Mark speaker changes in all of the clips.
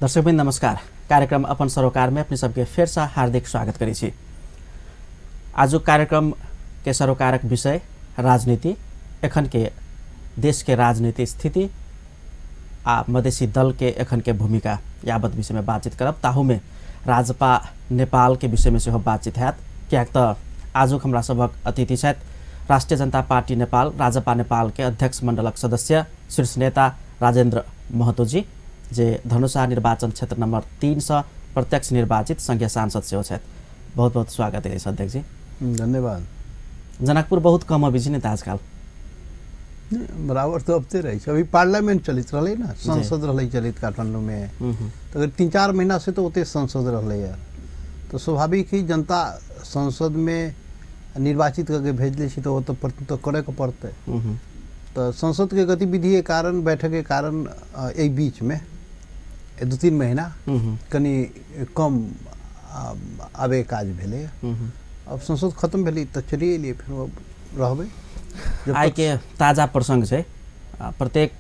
Speaker 1: दर्शकवृन्द नमस्कार। कार्यक्रम अपन सरोकार में अपने सबके फेरसँ हार्दिक स्वागत करै छी। आजुक कार्यक्रम के सरोकारक विषय राजनीति, एखन के देश के राजनीति स्थिति आ मधेसी दल के एखन के भूमिका यावत विषय में बातचीत करब। ताहू में राजपा नेपाल के विषय में सेहो बातचीत हैत, किएक तऽ आजुक हमरा सभक अतिथि छथि राष्ट्रिय जनता पार्टी नेपाल राजपा नेपाल के अध्यक्ष मंडलक सदस्य शीर्ष नेता राजेंद्र महतो जी, जे धनुषा निर्वाचन क्षेत्र नंबर 3 से प्रत्यक्ष निर्वाचित संघीय सांसद सेहो छथि। बहुत बहुत स्वागत अछि अध्यक्ष जी।
Speaker 2: धन्यवाद।
Speaker 1: जनकपुर बहुत कम अबै छै ने तऽ आजकल?
Speaker 2: बराबर तऽ अबिते रहै छै। अभी पार्लियामेंट चलैत रहलै ने, संसद रहलै चलैत काठमांडूमे, तऽ अगर 3-4 महीना से तऽ ओते संसद रहलै है, तऽ स्वाभाविक ही जनता संसदमे निर्वाचित करके भेजले छै, तऽ ओ तऽ प्रतिनिधित्व करैके पड़तै। तऽ संसदके गतिविधिके कारण, बैठकके कारण एहि बीचमे 2-3 महीना कनि कम आबे काज भेलै। अब संसद खत्म भेलै तऽ चलि एलियै, फेर अब रहबै।
Speaker 1: आइ के ताजा प्रसंग छै, प्रत्येक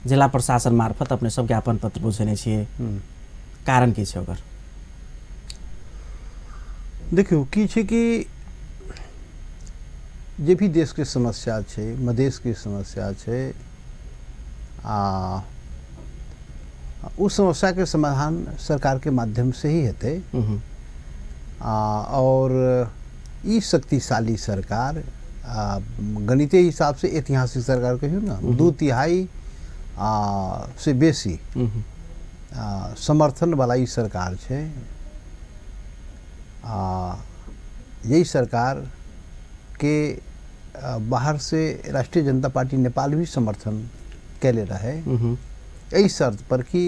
Speaker 1: जिला प्रशासन मार्फत अपने सब ज्ञापन पत्र बुझेने छियै, कारण की छै ओकर?
Speaker 2: देखियौ की छै कि जे भी देशके समस्या छै, मधेशके समस्या छै, आ ओ समस्याके समाधान सरकारके माध्यम से ही हेतै। और ई शक्तिशाली सरकार, गणितीय हिसाब से ऐतिहासिक सरकार कहियौ ने, 2/3 से बेसी समर्थन वाला ई सरकार छै। आ यही सरकार के बाहर से राष्ट्रीय जनता पार्टी नेपाल भी समर्थन कैले रहे, एहि शर्त पर कि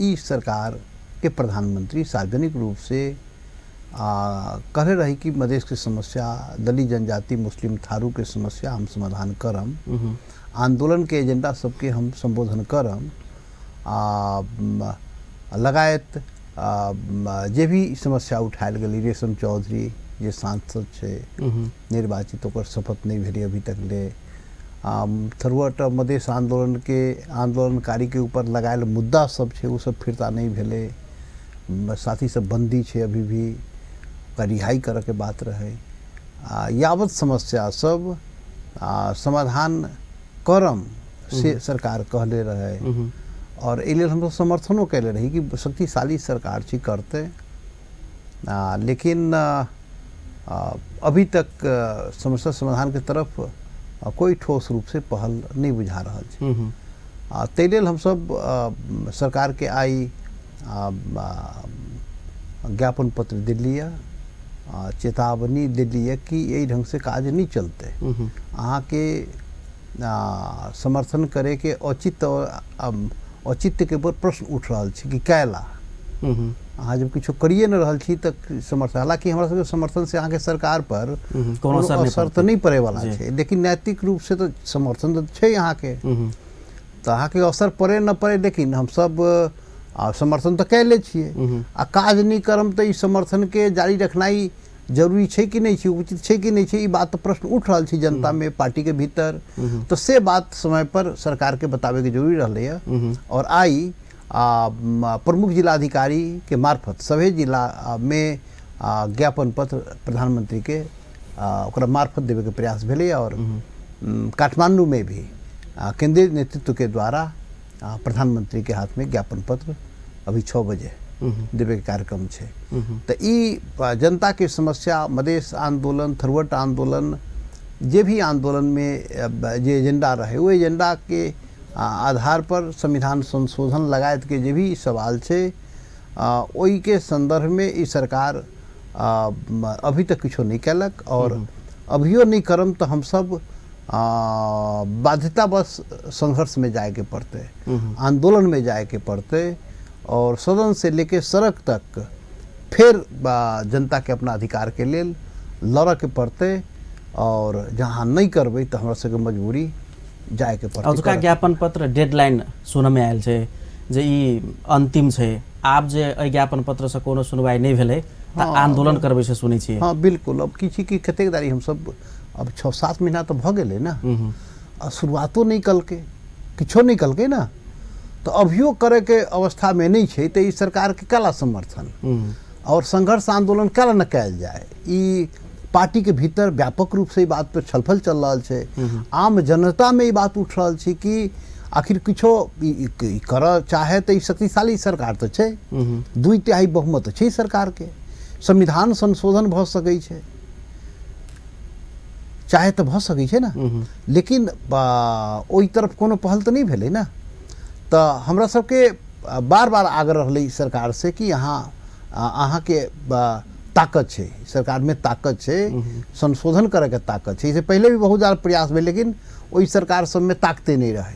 Speaker 2: ई सरकार के प्रधानमंत्री सार्वजनिक रूप से कहले रही कि मधेश के समस्या, दलित जनजाति मुस्लिम थारू के समस्या हम समाधान करम, आंदोलन के एजेंडा सबके हम संबोधन करम, लगायत जे भी समस्या उठायल गेलै। रेशम चौधरी जे सांसद छै निर्वाचित, ओकर शपथ नहि भेलै अभी तक ले। थरुहट मधेश आंदोलन के आंदोलनकारी के ऊपर लगायल मुद्दा सब छै, ओ सब फिरता नहि भेलै। साथी सब बंदी छै अभी भी, ओकरा रिहाई करऽ के बात रहै। यावत समस्या सब समाधान करम से सरकार कहले रहे, और एहि लेल हमसब समर्थनो कैले रही कि शक्तिशाली सरकार छी करतै। लेकिन अभी तक समस्या समाधान के तरफ कोई ठोस रूप से पहल नहीं बुझा रहल छै। ताहि लेल हमसब सरकार के आइ ज्ञापन पत्र देलियै, चेतावनी देलियै कि एहि ढंग से काज नहीं चलतै। अहाँके समर्थन करे के औचित्य और औचित्य के ऊपर प्रश्न उठ रहल छै कि कैला अहाँ जब किछो करिए नहि रहल छी तऽ समर्थन, हालांकि हमरा सबके समर्थन से अहाँके सरकार पर
Speaker 1: कोनो असर
Speaker 2: तऽ नहि पड़े वाला छै, लेकिन नैतिक रूप से तऽ समर्थन तऽ छै अहाँके, तऽ अहाँके असर पड़े न पड़े, लेकिन हमसब समर्थन तऽ कैले छियै। आ काज नहि करम तऽ ई समर्थन के जारी रखनाइ जरूरी छै कि नहि छै, उचित छै कि नहि छै, ई बात तऽ प्रश्न उठ रहल छै जनता में, पार्टी के भीतर। तऽ से बात समय पर सरकार के बताबे के जरूरी रहलै है। और आइ प्रमुख जिलाधिकारी के मार्फत सभे जिला में ज्ञापन पत्र प्रधानमंत्री के ओकरा मार्फत देवे के प्रयास भेलै। और काठमांडू में भी केंद्रीय नेतृत्व के द्वारा प्रधानमंत्री के हाथ में ज्ञापन पत्र अभी 6 बजे देवे के कार्यक्रम छै। तऽ ई जनता के समस्या, मधेश आंदोलन, थरुहट आंदोलन, जे भी आंदोलन में जे एजेंडा रहे, ओ एजेंडा के आधार पर संविधान संशोधन लगायत के जे भी सवाल छै, ओहि के संदर्भ में ई सरकार अभी तक किछो नहीं कैलक। और अभियो नहीं करम तो हम सब बाध्यतावश संघर्ष में जाए के पड़ते, आंदोलन में जाए के पड़ते, और सदन से लेके सड़क तक फिर जनता के अपना अधिकार के लेल लड़ऽ के पड़ते। और जहाँ नहीं करबै तऽ हमरा सबके मजबूरी जाए के पड़तै।
Speaker 1: अजुका ज्ञापन पत्र डेडलाइन सुनमे आयल छै जे ई अंतिम छै, आब जे एहि ज्ञापन पत्र से कोनो सुनवाई नहि भेलै तऽ आंदोलन करबै से सुनै छियै।
Speaker 2: हाँ बिल्कुल। अब की छै कि कतेक दारी हमसब अब 6-7 महीना तऽ भऽ गेलै ने, आ शुरुआतो नहि कलकै, किछो नहि कलकै ने, तऽ अभियो करैके अवस्थामे नहि छै, तऽ ई सरकारके कला समर्थन और संघर्ष आंदोलन कला न कयल जाय। ई पार्टीके भीतर व्यापक रूपसँ ई बात पर छलफल चल रहल छै, आम जनतामे ई बात उठि रहल छै कि आखिर किछो करऽ चाहे तऽ ई शक्तिशाली सरकार तऽ छै, 2/3 बहुमत छै सरकारके, संविधान संशोधन भऽ सकै छै, चाहे तऽ भऽ सकै छै ने, लेकिन ओहि तरफ कोनो पहल तऽ नहि भेलै ने। तऽ हमरा सबके बार बार आग्रह रहलै सरकार से कि अहाँके ताकत छै, सरकारमे ताकत छै, संशोधन करैके ताकत छै। एहिसँ पहिले भी बहुत ज्यादा प्रयास भेल, लेकिन ओहि सरकार सबमे ताकते नहि रहै,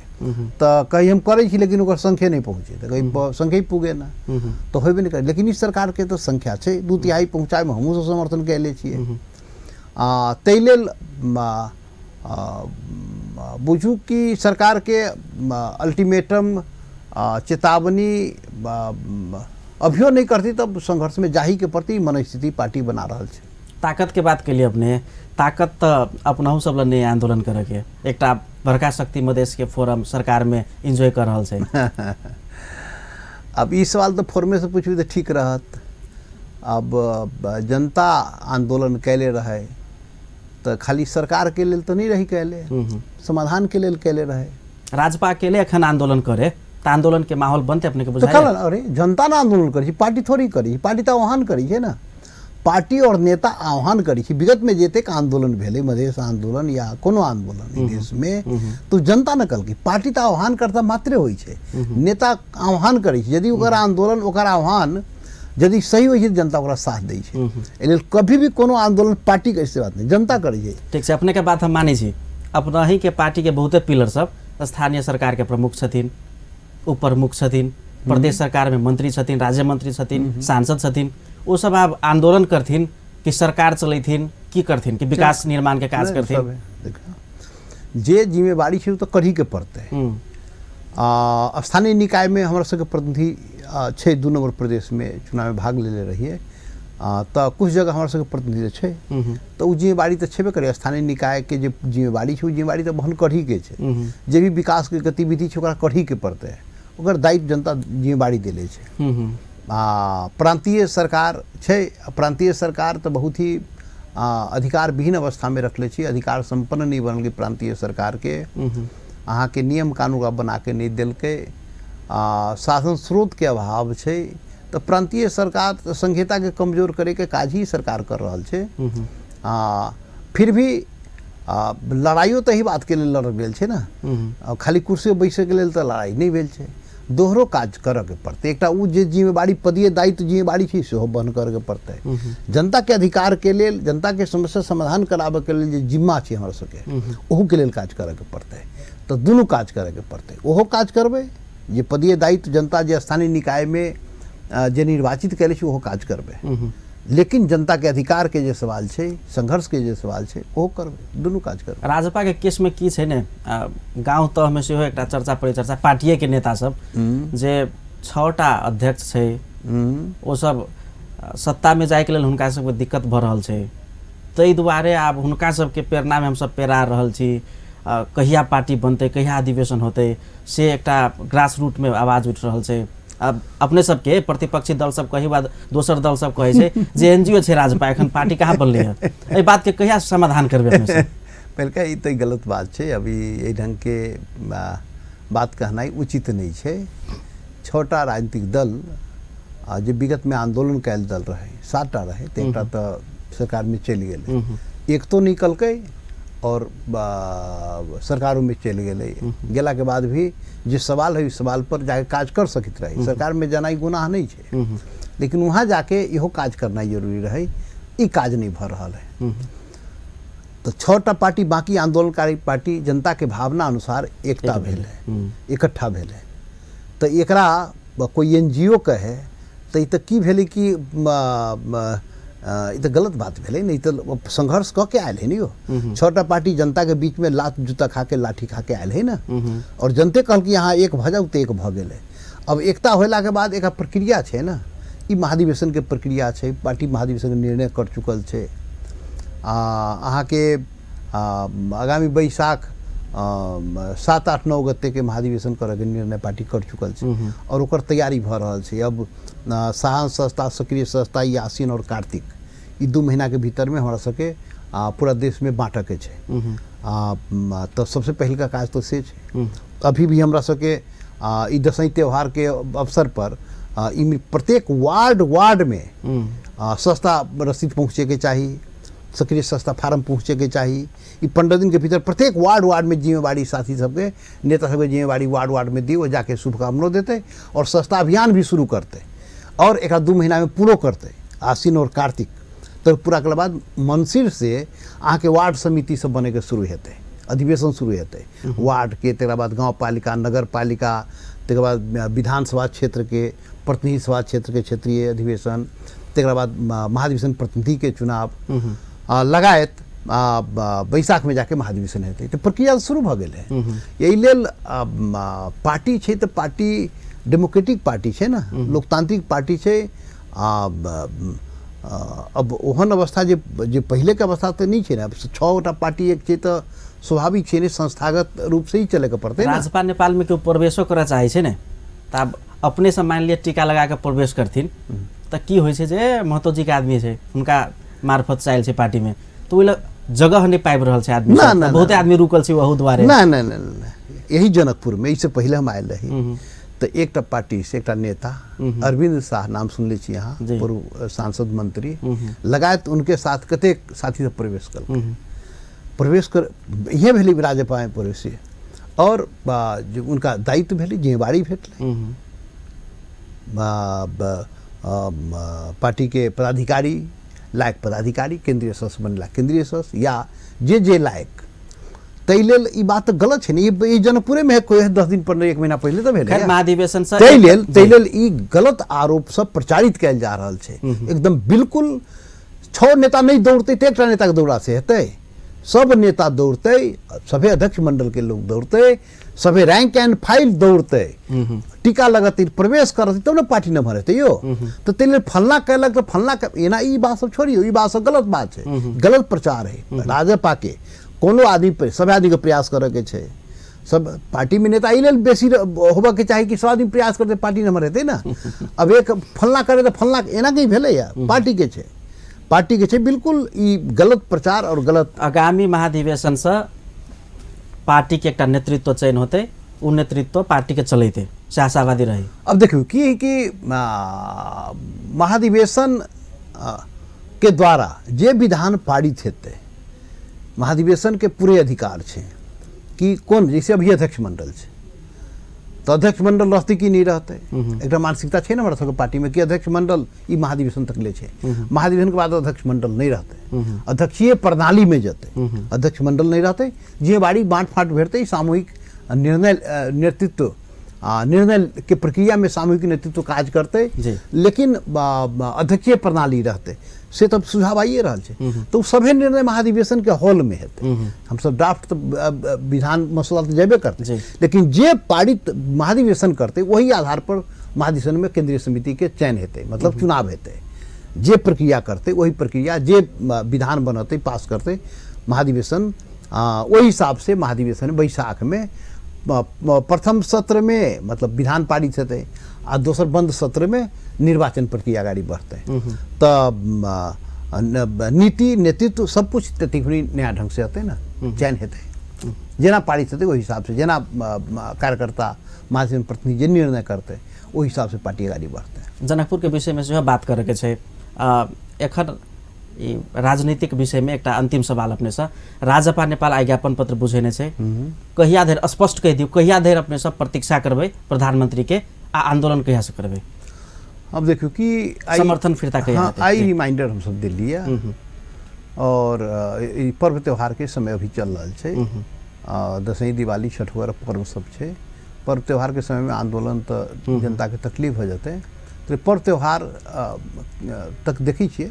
Speaker 2: तऽ कहीं हम करै छी लेकिन ओकर संख्या नहि पहुँचे, तऽ कहीं संख्या ही पुगे ना, तऽ होबे नहि करे। लेकिन ई सरकारके तऽ संख्या छै, 2/3 पहुँचाबैमे हमहूँ सब समर्थन कयले छियै। ताहि लेल बुझू कि सरकारके अल्टीमेटम चेतावनी अभियो नहि करती तब संघर्षमे जाहीके प्रति मनस्थिति पार्टी बना रहल छै।
Speaker 1: ताकत के बात केलिए अपने, ताकत तऽ अपनहु सब लए नहि आंदोलन करैके, एकटा बड़का शक्ति मधेश के फोरम सरकार में एंजॉय कर रहल छै।
Speaker 2: अब ई सवाल तऽ फोरमे से पूछबी तऽ ठीक रहत। अब जनता आंदोलन कैले रहे तऽ खाली सरकार के लेल तऽ नहि रही कैले, समाधान के लेल कैले रहे।
Speaker 1: राजपा अकेले एखन आंदोलन करे तऽ आंदोलन के माहौल बनते अपने के
Speaker 2: तऽ
Speaker 1: बुझाइए?
Speaker 2: कहलन अरे जनता ने आंदोलन करै छै, पार्टी थोड़ी करै छै, पार्टी तऽ आह्वान करै छै ने, पार्टी और नेता आह्वान करै छै। विगत में जतेक आंदोलन भेलै, मधेश आंदोलन या कोनो आंदोलन एहि देश में, तो जनता ने कहलकै, पार्टी तऽ आह्वान करता मात्रे होइ छै, नेता आह्वान करै छै। यदि ओकर आंदोलन, ओकर आह्वान यदि सही होइ छै तऽ जनता ओकरा साथ दै छै। एहि लेल कभी भी कोनो आंदोलन पार्टी के से बात नहि, जनता करै छै।
Speaker 1: ठीक छै, अपने के बात हम मानै छी। अपनही के पार्टी के बहुते पिलर सब स्थानीय सरकार के प्रमुख छथिन, उप प्रमुख छथिन, प्रदेश सरकार में मंत्री छथिन, राज्य मंत्री छथिन, सांसद छथिन, ओ सब आब आंदोलन करथिन कि सरकार चलेथिन, की करथिन, कि विकास निर्माण के काज करथिन?
Speaker 2: जे जिम्मेवारी छै ओ तऽ करही के पड़तै। स्थानीय निकाय में हमरा सबके प्रतिनिधि छै, 2 नंबर प्रदेश में चुनाव में भाग लेले रहियै, तऽ कुछ जगह हमरा सबके प्रतिनिधि छै, तऽ ओ जिम्मेवारी तऽ छेबे करै। स्थानीय निकाय के जे जिम्मेवारी छै ओ जिम्मेवारी तऽ वहन करही के छै, जे भी विकास के गतिविधि छै ओकरा करही के पड़तै, ओकर दायित्व जनता जिम्मेवारी देले छै। प्रांतीय सरकार छै, प्रांतीय सरकार तऽ बहुत ही अधिकार विहीन अवस्था में रखले छै, अधिकार संपन्न नहीं बनल प्रांतीय सरकार के, अहाँके नियम कानून बना के नहीं देलकै, साधन स्रोत के अभाव छै, तऽ प्रांतीय सरकार संहिता के कमजोर करे के काज ही सरकार कर रहल छै। फिर भी लड़ाइयो तऽ एहि बात के लेल लड़ल गेल छै ने, खाली कुर्सी पर बैसै के लेल तऽ लड़ाइ नहि भेल छै, दोहरो काज करऽ के पड़तै। एकटा ओ जे जिम्मेवारी पदीय दायित्व जिम्मेवारी छै सेहो वहन करऽ के पड़तै, जनता के अधिकार के लेल, जनता के समस्या समाधान कराबऽ के लेल जे जिम्मा छै हमरा सबके, ओहू के लेल काज करऽ के पड़तै। तऽ दुनू काज करऽ के पड़तै, ओहो काज करबै जे पदीय दायित्व जनता जे स्थानीय निकाय में जे निर्वाचित कयले छै ओहो काज करबै, लेकिन जनता के अधिकार के जे सवाल छै, संघर्ष के जे सवाल छै, ओहो करबै, दुनू काज करबै।
Speaker 1: राजपा के केस में की छै ने, गाँव तह में सेहो एकटा चर्चा परिचर्चा पार्टिए के नेता सब जे 6टा अध्यक्ष छै ओ सब सत्ता में जाय के लेल हुनका सबके दिक्कत भऽ रहल छै, ताहि दुआरे आब हुनका सबके प्रेरणा में हमसब पेरा रहल छी, कहिया पार्टी बनतै, कहिया अधिवेशन होतै, से एकटा ग्रास रूट में आवाज उठि रहल छै। अब अपने सबके प्रतिपक्षी दल सब कही बाद दोसर दल सब कहै छै जे एनजीओ छै राजपा, एखन पार्टी कहाँ बनलै हँ, एहि बात के कहिया समाधान करबै अपने सब?
Speaker 2: पहिलका ई तऽ गलत बात छै, अभी एहि ढंग के बात कहनाइ उचित नहि छै। 6टा राजनीतिक दल जे विगत में आंदोलन कयल दल रहै, 7टा रहै, तऽ एकटा तऽ सरकार में चलि गेलै, एक तो निकलकै और सरकारों में चलि गेलै। गेला के बाद भी जे सवाल है, सवाल पर जाके काज कर सकैत रहे, सरकार में जानाइ गुनाह नहीं छै, लेकिन वहाँ जाके इहो काज करनाइ जरूरी रहे, ई काज नहीं भऽ रहल है। तऽ 6टा पार्टी बाकी आंदोलनकारी पार्टी जनता के भावना अनुसार एकता भेल है, इकट्ठा भेल है। तऽ एकरा कोई एनजीओ कहे तऽ ई तऽ की भेलै कि ई तऽ गलत बात भेलै ने, ई तऽ संघर्ष कऽ के आयल है ने यो। 6टा पार्टी जनता के बीच में लात जूता खा के लाठी खा के आयल है ने, और जनते कहल कि यहाँ एक भऽ जाउ तऽ एक भऽ गेलै। अब एकता होला के बाद एक प्रक्रिया छै ने, ई महाधिवेशन के प्रक्रिया छै, पार्टी महाधिवेशन के निर्णय कर चुकल छै। अहाँके आगामी बैसाख 7, 8, 9 गते के महाधिवेशन करैके निर्णय पार्टी कर चुकल छै और ओकर तैयारी भऽ रहल छै। अब साहन सस्ता, सक्रिय सस्ता, ई आश्विन और कार्तिक ई 2 महीना के भीतर में हमरा सबके पूरा देश में बाँटऽ के छै। तऽ सबसे पहिलका काज तऽ से छै। अभी भी हमरा सबके ई दसैँ त्योहार के अवसर पर ई प्रत्येक वार्ड वार्ड में सस्ता रसीद पहुँचे के चाही, सक्रिय सस्ता फार्म पहुँचे के चाही। ई 15 दिन के भीतर प्रत्येक वार्ड वार्ड में जिम्मेवारी साथी सबके, नेता सबके जिम्मेवारी वार्ड वार्ड में दी, जाके शुभकामना देते और सस्ता अभियान भी शुरू करते और एक 2 महीना में पूरो करते आश्विन और कार्तिक। तो पूरा के बाद मंसिर से अहाँके वार्ड समिति सब बने के शुरू हेतै, अधिवेशन शुरू हेतै वार्ड के, तकर बाद गाँव पालिका, नगर पालिका, तकर बाद विधानसभा क्षेत्र के, प्रतिनिधि सभा क्षेत्र के क्षेत्रीय अधिवेशन, तकर बाद महाधिवेशन प्रतिनिधि के चुनाव लगायत बैसाख में जाके महाधिवेशन हेतै। तऽ प्रक्रिया शुरू भऽ गेल है। एहि लेल पार्टी छै तऽ पार्टी डेमोक्रेटिक पार्टी छै ने, लोकतांत्रिक पार्टी छै। अब ओहन अवस्था जे जे पहिले के अवस्था तऽ नहि छै ने, अब 6 गोटा पार्टी एक छै तऽ स्वाभाविक छै ने, संस्थागत रूप से ही चले के पड़तै।
Speaker 1: राजपा नेपाल में केओ प्रवेशो करऽ चाहै छै ने तऽ आब अपने से मानि लिअ टीका लगा के प्रवेश करथिन तऽ की होइ छै जे महतो जी के आदमी छै, हुनका मार्फत से आयल छै पार्टी में, तऽ ओहि लए जगह नहि पाबि रहल छै आदमी, बहुते आदमी रुकल छै ओहू दुआरे।
Speaker 2: ना ना ना ना, यही जनकपुर में एहिसँ पहिले हम आयल रही तऽ एकटा पार्टी से एकटा नेता अरविंद शाह नाम सुनले छी अहाँ, पूर्व सांसद मंत्री, लगायत उनके साथ कतेक साथी सब प्रवेश कल प्रवेश कर इहे भेलै राजपा में प्रवेश और जे उनका दायित्व भेलै, जिम्मेवारी भेटलै, पार्टी के पदाधिकारी लायक पदाधिकारी, केंद्रीय सदस्य बनला केंद्रीय सदस्य या जे जे लायक। ताहि लेल ई बात तऽ गलत छै ने, ई जनकपुरेमे कोई 10 दिन 15 1 महीना पहिले तऽ भेलै
Speaker 1: महाधिवेशन,
Speaker 2: ताहि लेल ई गलत आरोप सब प्रचारित कयल जा रहल छै एकदम बिल्कुल। 6 नेता नहि दौड़तै तऽ एकटा नेताके दौड़ा से हेतै, सब नेता दौड़तै, सभे अध्यक्ष मंडल के लोग दौड़तै, सभे रैंक एंड फाइल दौड़तै, टीका लगतै, प्रवेश करतै तब ने पार्टी नम्बर हेतै यौ। तऽ ताहि लेल फल्ला कयलक तऽ फल्ला एना ई बात सब छोड़ियौ, ई बात सब गलत बात छै, गलत प्रचार है। राजपा के कोनो आदमी सब आदमीके प्रयास करऽके छै, सब पार्टी में नेता एहि लेल बेसी होबऽके चाही कि सब आदमी प्रयास करतै पार्टी नम्बर हेतै ने। अब एक फल्ला करे तऽ फल्ला एना कहीं भेलैया, पार्टी के छै, पार्टी के छै बिल्कुल ई गलत प्रचार और गलत।
Speaker 1: आगामी महाधिवेशन से पार्टी के एकटा नेतृत्व चयन होतै, उ नेतृत्व पार्टी के चलेतै, से आशावादी रही।
Speaker 2: अब देखियौ की कि महाधिवेशन के द्वारा जे विधान पारित हेतै, महाधिवेशन के पूरे अधिकार छै कि कोन, जैसे अभी अध्यक्ष मंडल छै तऽ अध्यक्ष मंडल रहतै कि नहि रहतै, एकटा मानसिकता छै ने हमरा सबके पार्टी में कि अध्यक्ष मंडल ई महाधिवेशन तक ले छै, महाधिवेशन के बाद अध्यक्ष मंडल नहीं रहतै, अध्यक्षीय प्रणाली में जेतै, अध्यक्ष मंडल नहीं रहतै, जिम्मेवारी बाँट फाँट भेटतै, सामूहिक निर्णय नेतृत्व निर्णय के प्रक्रिया में सामूहिक नेतृत्व काज करतै, लेकिन अध्यक्षीय प्रणाली रहतै, से तब सुझाव आइए रहल छै। तऽ ओ सभे निर्णय महाधिवेशन के हॉल में हेतै। हमसब ड्राफ्ट तऽ विधान मसौदा तऽ जेबे करतै, लेकिन जे पारित महाधिवेशन करतै वही आधार पर महाधिवेशन में केंद्रीय समिति के चयन हेतै, मतलब चुनाव हेतै, जे प्रक्रिया करतै वही प्रक्रिया, जे विधान बनतै पास करतै महाधिवेशन, ओहि हिसाब से महाधिवेशन बैसाख में प्रथम सत्र में मतलब विधान पारित हेतै आ दोसर बंद सत्र में निर्वाचन प्रक्रिया अगाडि बढ़तै। तऽ नीति नेतृत्व सब कुछ त्यति नया ढंग से हेतै ने, चयन हेतै, जेना पारित हेतै ओहि हिसाब से, जेना कार्यकर्ता महाधिवेशन प्रतिनिधि जे निर्णय करतै ओहि हिसाब से पार्टी अगाडि बढ़तै।
Speaker 1: जनकपुर के विषय में सेहो बात करैके छै। एखन ई राजनीतिक विषय में एकटा अंतिम सवाल अपने से, राजपा नेपाल आइ ज्ञापन पत्र बुझेने छै, कहिया धरि स्पष्ट कहि दियौ, कहिया धरि अपने सब प्रतीक्षा करबै प्रधानमंत्री के आ आंदोलन कहिया से करबै?
Speaker 2: अब देखियौ कि
Speaker 1: समर्थन फिर्ता कहिया हेतै?
Speaker 2: आई रिमाइंडर हम सब देलियै और ई पर्व त्योहार के समय अभी चल रहल छै, दसैँ दिवाली छठ वगैरह पर्व सब छै, पर्व त्योहार के समय में आंदोलन तऽ जनता के तकलीफ हो जेतै, तऽ पर्व त्योहार तक देखै छियै,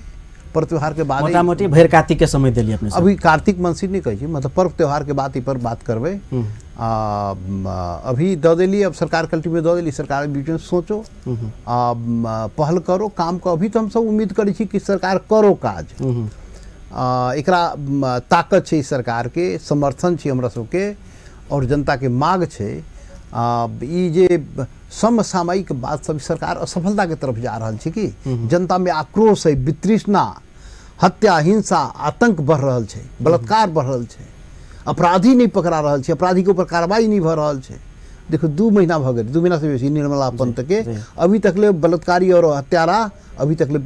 Speaker 2: पर्व त्योहार के बाद
Speaker 1: मोटामोटी भरि कार्तिक के समय देलियै अपने।
Speaker 2: अभी कार्तिक मंसिर नहीं कहै छी, मतलब पर्व त्योहार के बाद ई पर बात करबै। अभी दऽ देलियै, अब सरकार कल्टी में दऽ देलियै, सरकार बीच में सोचो, पहल करो काम को। अभी तऽ हमसब उम्मीद करै छी कि सरकार करो काज, एकरा ताकत छै सरकार के, समर्थन छै हमरा सबके, और जनताके माग छै। ई जे समसामयिक बात सब सरकार असफलताके तरफ जा रहल छै कि जनतामे आक्रोश है, वितृष्णा, हत्या, हिंसा, आतंक बढ़ रहल छै, बलात्कार बढ़ रहल छै, अपराधी नहि पकड़ा रहल छै, अपराधीके ऊपर कार्रवाई नहि भऽ रहल छै। देखो 2 महीना भऽ गेल, 2 महीना से बेसी निर्मला पंत के अभी तक ले बलात्कारी और हत्यारा अभी तक ले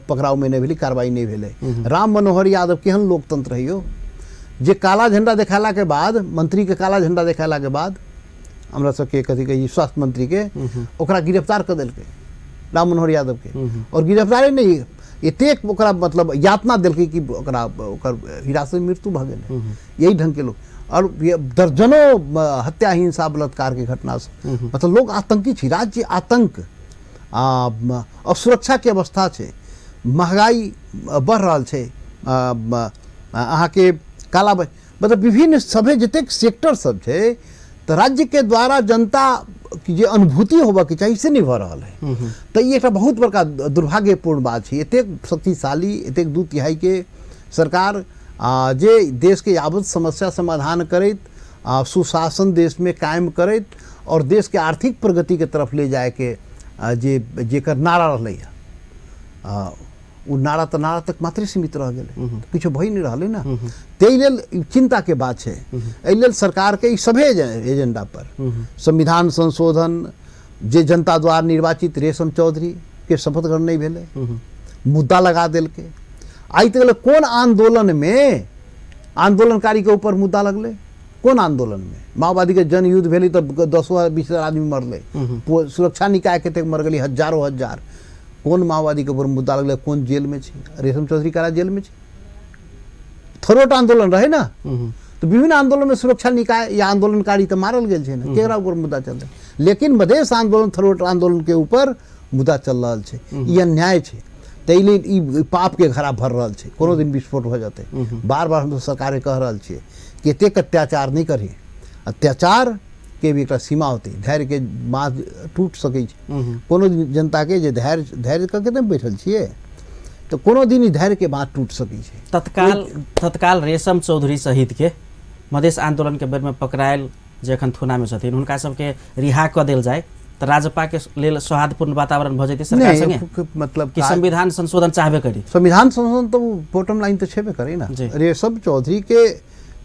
Speaker 2: पकड़ाव में नहीं भेलै, कार्रवाई नहीं भेलै। राम मनोहर यादव केहन लोकतंत्र है यौ, जे काला झंडा देखेला के बाद, मंत्री के काला झंडा देखेला के बाद हमरा सबके कथी कहै स्वास्थ्य मंत्री के ओकरा गिरफ्तार कऽ देलकै राम मनोहर यादव के। और गिरफ्तारे नहीं, एतेक ओकरा मतलब यातना देलकै कि ओकरा ओकर हिरासत मृत्यु भऽ गेलै। यही ढंग के लोग और दर्जनों हत्या, हिंसा, बलात्कार के घटना से मतलब लोग आतंकी छी, राज्य आतंक, असुरक्षा के अवस्था छै, महगाई बढ़ रहल छै, अहाँके काला मतलब विभिन्न सभे जतेक सेक्टर सब छै तऽ राज्य के द्वारा जनता के जे अनुभूति होबऽके चाही से नहि भऽ रहल है। तऽ ई एकटा बहुत बड़का दुर्भाग्यपूर्ण बात छै। एतेक शक्तिशाली, एतेक 2/3 के सरकार जे देश के यावत समस्या समाधान करैत, सुशासन देश में कायम करैत और देश के आर्थिक प्रगति के तरफ ले जाए के जे जेकर नारा रहलै हँ, ओ नारा तऽ नारा तक मात्रे सीमित रह गेलै, किछु भऽ नहि रहलै ने। ताहि लेल चिंता के बात छै। एहि लेल सरकार के ई सभे एजेंडा पर संविधान संशोधन, जे जनता द्वारा निर्वाचित रेशम चौधरी के शपथ ग्रहण नहि भेलै, मुद्दा लगा देलकै। आइ तक कोन आंदोलन में आंदोलनकारी के ऊपर मुद्दा लगलै? कोन आंदोलन में? माओवादी के जनयुद्ध भेलै तऽ 10,000 20,000 आदमी मरलै, सुरक्षा निकाय कतेक मर गेलै, हजारों हजार। कोन माओवादी के ऊपर मुद्दा लगलै? कोन जेल में छै? रेशम चौधरी कारा जेल में छै। थोड़ोटा आंदोलन रहे ना, तो विभिन्न आंदोलन में सुरक्षा निकाय या आंदोलनकारी तो मारल गेल छै ने, केकरा ऊपर मुद्दा चललै? लेकिन मधेश आंदोलन, थरोट आंदोलन के ऊपर मुद्दा चल रहल छै। ई अन्याय छै। ताहि लेल ई पाप के घड़ा भर रहल छै, कोनो दिन विस्फोट भऽ जेतै। बार बार हम सरकार के कह रहल छियै कि एतेक अत्याचार नहि करी, अत्याचार के भी एकटा सीमा होतै, धैर्य के बाँध टूट सकै छै। कोनो दिन जनता के जे धैर्य धैर्य कऽ के नहि बैठल छियै तऽ कोनो दिन ई धैर्य के बाँध टूट सकै छै। तत्काल
Speaker 1: तत्काल रेशम चौधरी सहित के मधेश आंदोलन के बेर में पकड़ायल जे एखन थुना में छथिन हुनका सबके रिहा कऽ देल जाय तऽ राजपा के लेल सौहार्दपूर्ण वातावरण भऽ जेतै सरकार संगे?
Speaker 2: मतलब
Speaker 1: कि संविधान संशोधन चाहबे करी?
Speaker 2: संविधान संशोधन तऽ बॉटम लाइन तऽ छेबे करै ना। रेशम चौधरी के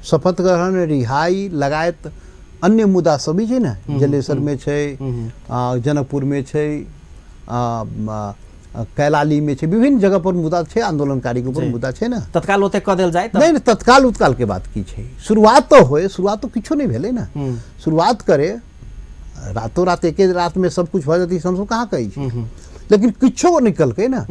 Speaker 2: शपथ ग्रहण, रिहाई लगायत अन्य मुद्दा सब भी छै ने, जलेसर में छै, जनकपुर में छै, कैलाली में छै, विभिन्न जगह पर मुद्दा छै, आंदोलनकारी के ऊपर मुद्दा छै ने।
Speaker 1: तत्काल ओते कऽ देल जाय?
Speaker 2: नहीं, तत्काल उत्काल के बात की छै, शुरुआत तो होए, शुरुआत तो किछो नहीं भेलै ने। शुरुआत करे रातों रात एके रात में सब कुछ भऽ जेतै, हमसब कहाँ कहै छी, लेकिन किछो निकलकै ने।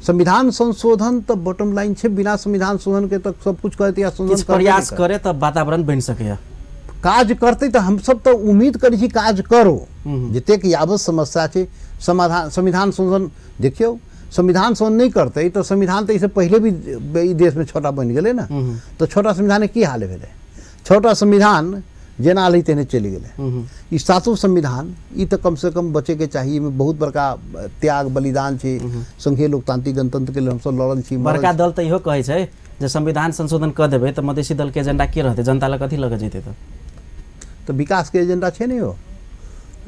Speaker 2: संविधान संशोधन तऽ बॉटम लाइन छै, बिना संविधान संशोधन के तऽ सब कुछ करतै या संशोधन
Speaker 1: प्रयास करे तऽ वातावरण बनि सकैया।
Speaker 2: काज करतै तऽ हमसब तऽ उम्मीद करै छी काज करो, जतेक यावत समस्या छै समाधान संविधान संशोधन। देखियौ संविधान संशोधन नहि करतै तऽ संविधान तऽ एहिसँ पहिले भी ई देशमे 6टा बनि गेलै ने, तऽ 6टा संविधानके की हाल भेलै? 6टा संविधान जेना अलै तेहने चलि गेलै। ई 7 संविधान ई तऽ कमसँ कम बचैके चाही। एहिमे बहुत बड़का त्याग बलिदान छै, संघीय लोकतांत्रिक गणतंत्र के लेल हमसब लड़ल छी।
Speaker 1: बड़का दल तऽ इहो कहै छै जे संविधान संशोधन कऽ देबै तऽ मधेसी दलके एजेंडा की रहतै, जनता लग कथी लऽ कऽ जेतै?
Speaker 2: तऽ विकासके एजेंडा छै ने यौ,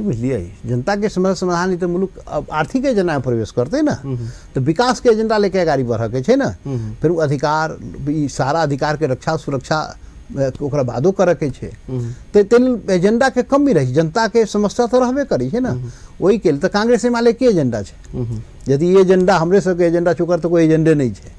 Speaker 2: बुझलियै? जनताके समस्या समाधान तऽ मुल्क आर्थिक एजेंडामे प्रवेश करतै ने, तऽ विकासके एजेंडा लेके अगाड़ी बढ़ऽके छै ने। फेर ओ अधिकार, ई सारा अधिकारके रक्षा सुरक्षा ओकरा बादो करऽके छै। तऽ ताहि लेल एजेंडाके कमी रहै छै, जनताके समस्या तऽ रहबे करै छै ने। ओहिके लेल तऽ कांग्रेस एमाले के एजेंडा छै? यदि ई एजेंडा हमरे सबके एजेंडा छै, ओकर तऽ कोइ एजेंडे नहि छै,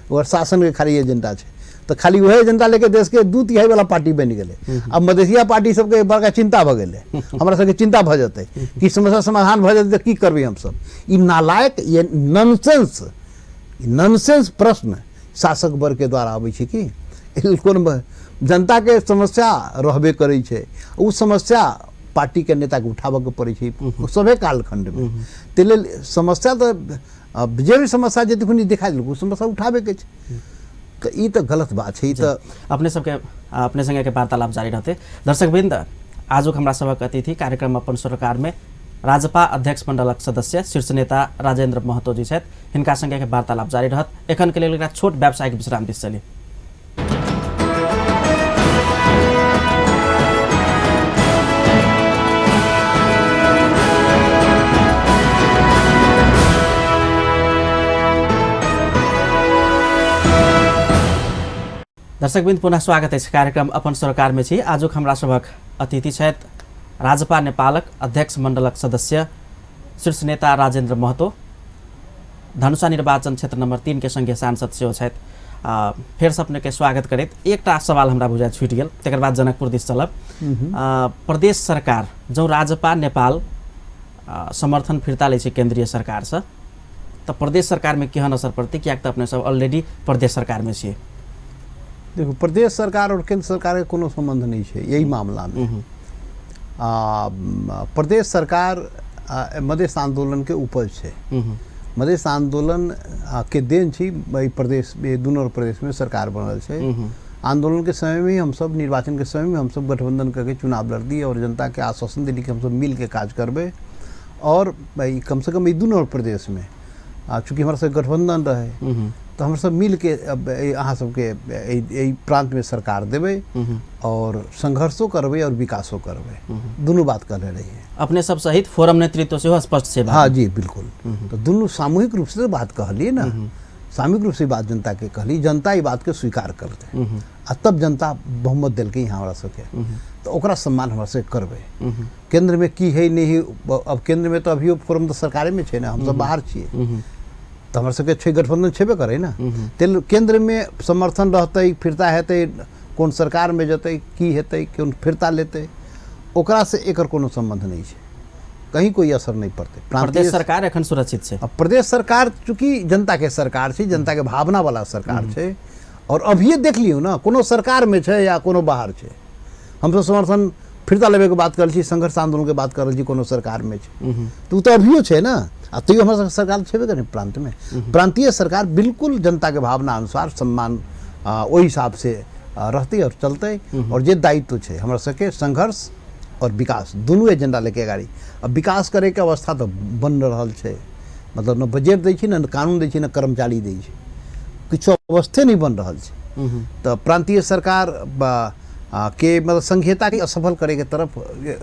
Speaker 2: ओकर शासनके खाली एजेंडा छै। तऽ खाली वएह एजेंडा लेके देशके 2/3 वाला पार्टी बनि गेलै। अब मधेसिया पार्टी सबके बड़का चिंता भऽ गेलै, हमरा सबके चिंता भऽ जेतै कि समस्या समाधान भऽ जेतै तऽ की करबै हमसब? ई नालायक, ये नॉनसेंस, नॉनसेंस प्रश्न शासक वर्गके द्वारा अबै छै कि कोन जनताके समस्या रहबे करै छै, ओ समस्या पार्टीके नेताके उठाबऽके पड़ै छै सभे कालखण्डमे। ताहि लेल समस्या तऽ जे भी समस्या जे देखू देखाइ देलक ओ समस्या उठाबैके छै, तऽ ई तऽ गलत बात छै। ई तऽ
Speaker 1: अपने सबके अपने संगे के वार्तालाप जारी रहतै। दर्शकवृन्द, आजुक हमरा सबक अतिथि कार्यक्रम अपन सरकार में राजपा अध्यक्ष मंडलक सदस्य शीर्ष नेता राजेंद्र महतो जी छथि, हिनका संगे के वार्तालाप जारी रहत। एखन के लेल एकटा छोट व्यावसायिक विश्राम दिस चली। दर्शकवृन्द, पुनः स्वागत अछि कार्यक्रम अपन सरोकारमे छी। आजुक हमरा सभक अतिथि छथि राजपा नेपालक अध्यक्ष मण्डलक सदस्य शीर्ष नेता राजेन्द्र महतो, धनुषा निर्वाचन क्षेत्र नंबर 3 के संघीय सांसद सेहो छथि। फेरसँ अपनेके स्वागत करैत एकटा सवाल हमरा बुझाइ छूटि गेल, तकर बाद जनकपुर दिस चलब। प्रदेश सरकार जँ राजपा नेपाल समर्थन फिर्ता लै छै केन्द्रीय सरकारसँ तऽ प्रदेश सरकारमे केहन असर पड़तै, किएक तऽ अपने सब ऑलरेडी प्रदेश सरकारमे छियै।
Speaker 2: देखू, प्रदेश सरकार और केंद्र सरकार के कोनो संबंध नहीं छै यही मामला में। प्रदेश सरकार मधेश आंदोलन के उपज छै। मधेश आंदोलन के देन छी एहि प्रदेश, दुनू प्रदेश में सरकार बनल छै। आंदोलन के समय में ही हमसब, निर्वाचन के समय में हमसब गठबंधन करके चुनाव लड़दी और जनता के आश्वासन दिली कि हमसब मिल के काज करबै। और कम से कम ई दुनू प्रदेश में चूँकि हमरा सबके गठबंधन रहे तऽ हमसब मिल के अहाँ सबके एहि प्रांत में सरकार देबै और संघर्षो करबै और विकासो करबै, दुनू बात कहले रहिए।
Speaker 1: अपने सब सहित फोरम नेतृत्व सेहो स्पष्ट से
Speaker 2: बात। हाँ जी बिल्कुल, तो दुनू सामूहिक रूप से बात कहलिए ना, सामूहिक रूप से बात जनता के कहली, जनता ई बात के स्वीकार करते आ तब जनता बहुमत देलकै यहाँ हमरा सबके, तऽ ओकरा सम्मान हमरा सबके करबै। केंद्र में की है नहीं है, अब केंद्र में तो अभियो फोरम तो सरकारे में छै ना, हमसब बाहर छियै तऽ हमरा सबके छै गठबंधन छेबे करै ना, तेल केंद्र में समर्थन रहतै, फिरता हेतै, कोन सरकार में जेतै, की हेतै, कोन फिरता लेतै, ओकरा से एकर कोनो संबंध नहीं छै, कहीं कोई असर नहीं पड़तै।
Speaker 1: प्रदेश सरकार एखन सुरक्षित छै।
Speaker 2: अब प्रदेश सरकार चूँकि जनता के सरकार छै, जनता के भावना वाला सरकार छै, और अभिये देख लियौ ना कोनो सरकार में छै या कोनो बाहर छै, हमसब समर्थन फिरता लेबे के बात कर छी, संघर्ष आंदोलन के बात कर छी, कोनो सरकार में छै तो उ तो अभियो छै ना, आ तैयो हमर सबके सरकार छेबे करै प्रांत में। प्रांतीय सरकार बिल्कुल जनता के भावना अनुसार सम्मान ओहि हिसाब से रहतै और चलतै, और जे दायित्व छै हमरा सबके संघर्ष और विकास दुनू एजेंडा लेके अगाड़ी। अब विकास करे के अवस्था तो बन रहल छै, मतलब न बजट दै छै, न कानून दै छै, न कर्मचारी दै छै, किछो अवस्थे नहीं बन रहल छै। तऽ प्रांतीय सरकार के मतलब संघीयता के असफल करे के तरफ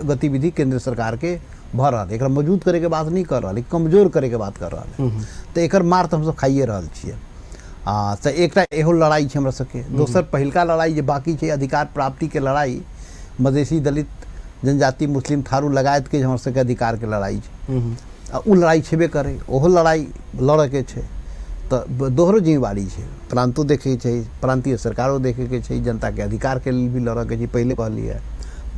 Speaker 2: गतिविधि केंद्र सरकार के भऽ रहल है। एकरा मजबूत करे के बात नहीं कर रहल है, कमजोर करे के बात कर रहल है। तऽ एकर मार तऽ हमसब खाइए रहल छियै। तऽ एकटा एहो लड़ाई छै हमरा सबके। दोसर पहिलका लड़ाई जे बाकी छै अधिकार प्राप्ति के लड़ाई, मधेसी दलित जनजाति मुस्लिम थारू लगायत के हमरा सबके अधिकार के लड़ाई छै, आ उ लड़ाई छेबे करे, ओहो लड़ाई लड़े के छै। तऽ दोहरो जिम्मेवारी छै, प्रांतो देखे के छै, प्रांतीय सरकारो देखे के छै, जनता के अधिकार के लेल भी लड़े के छै। पहिले कहलियै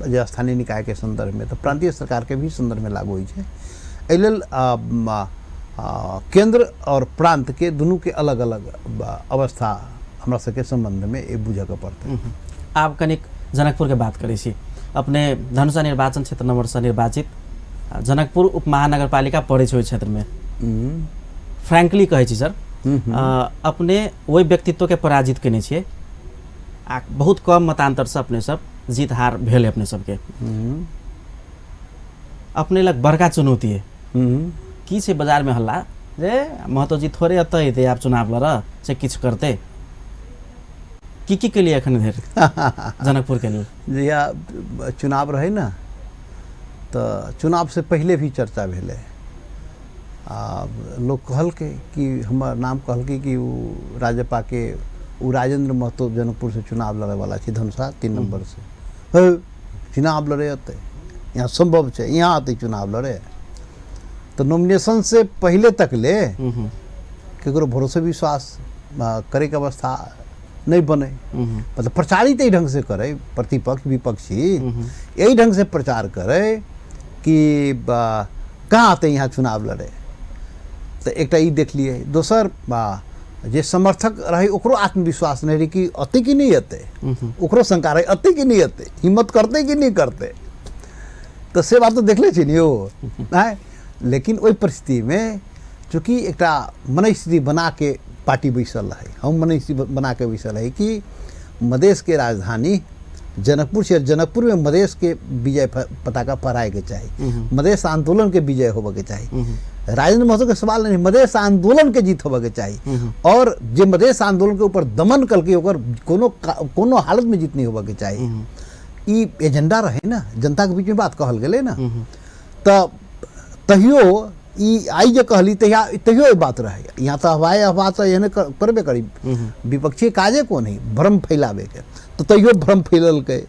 Speaker 2: जे स्थानीय निकाय के संदर्भ में, तऽ प्रांतीय सरकार के भी संदर्भ में लागू होइ छै। एहि लेल केंद्र और प्रांत के दुनू के अलग अलग अवस्था हमरा सबके संबंध में ई बुझऽ के पड़तै।
Speaker 1: आब कनिक जनकपुर के बात करै छी। अपने धनुषा निर्वाचन क्षेत्र नंबर से निर्वाचित जनकपुर उप महानगरपालिका पड़ै छै ओहि क्षेत्र में। फ्रैंकली कहै छी सर, अपने ओहि व्यक्तित्व के पराजित केने छियै आ बहुत कम मतान्तर से अपने सब जीत हार भेल अपने सबके। अपने लग बड़का चुनौती है की छै बाजार में हल्ला जे महतो जी थोड़े एतऽ एतै आब चुनाव लड़ से किछु करतै, की की केलियै एखन धरि जनकपुर के लेल?
Speaker 2: जहिया चुनाव रहै ने तऽ चुनाव से पहिले भी चर्चा भेलै, आ लोक कहलकै कि हमर नाम कहलकै कि ओ राजपा के ओ राजेंद्र महतो जनकपुर से चुनाव लड़ैवला छै धनुषा 3 नंबर से, हे चुनाव लड़े अतै, यहाँ संभव छै यहाँ अतै चुनाव लड़े। तऽ नॉमिनेशन से पहिले तक ले केकरो भरोसे विश्वास करैके अवस्था नहीं बने, मतलब प्रचारित एहि ढंग से करे प्रतिपक्ष विपक्षी एहि ढंग से प्रचार करे कि कहाँ आते यहाँ चुनाव लड़े। तऽ एकटा ई देखलियै। दोसर जे समर्थक रहे ओकरो आत्मविश्वास नहीं रहे कि अतै कि नहीं अतै, ओकरो शंका रहे अतै कि नहीं अतै, हिम्मत करतै कि नहीं करतै, तऽ से बात तऽ देखले छी ने यौ। लेकिन ओहि परिस्थितिमे चूँकि एकटा मनस्थिति बना के पार्टी बैसल रहे, हम मनस्थिति बना के बैसल रही कि मधेश के राजधानी जनकपुर से, जनकपुर में मधेश के विजय पताका फहराए के चाही, मधेश आंदोलन के विजय होबे के चाही। राजेंद्र महतो के सवाल नहीं, मधेश आंदोलन के जीत होबे के चाही, और जे मधेश आंदोलन के ऊपर दमन कलके ओकर कोनो कोनो हालत में जीत नहीं होबे के चाही। ई एजेंडा रहे ना, जनता के बीच में बात कहल गेलै ना। तऽ तहियो ई आइ जे कहली तहिया तहियो ई बात रहै। यहाँ तऽ अफवाहे अफवाह तऽ एहने करबे करी, विपक्षी काजे कोन है भ्रम फैलाबेके, तऽ तहियो भ्रम फैललकै,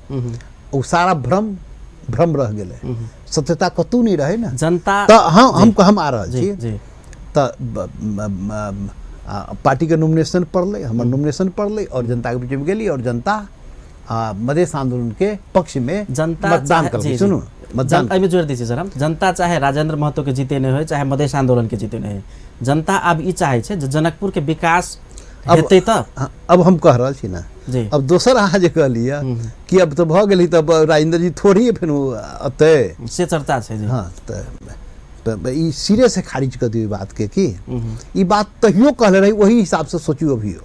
Speaker 2: ओ सारा भ्रम भ्रम रह गेलै, सत्यता कतहु नहि रहै ने
Speaker 1: जनता।
Speaker 2: तऽ हम आ रहल छी। तऽ पार्टीके नॉमिनेशन पड़लै, हमर नॉमिनेशन पड़लै और जनताके बीचमे गेली और जनता मधेश आंदोलन के पक्ष में
Speaker 1: जनता
Speaker 2: मतदान कर। सुनू,
Speaker 1: मतदान एहिमे जोड़ दै छी सर हम, जनता चाहे राजेंद्र महतो के जीते नहीं होय, चाहे मधेश आंदोलन के जीते नहीं होय, जनता आब ई चाहे छै जे जनकपुर के विकास हेतै। तऽ
Speaker 2: अब हम कह रहल छी ना जी। अब दोसर अहाँ जे कहलियै कि अब तऽ भऽ गेली, तब राजेंद्र जी थोड़ी फेर अतै
Speaker 1: से चर्चा छै जी।
Speaker 2: हाँ, तऽ ई सिरे से खारिज कर दियौ बात के कि ई बात तहियो कहले रही, वही हिसाब से सोचियो अभियो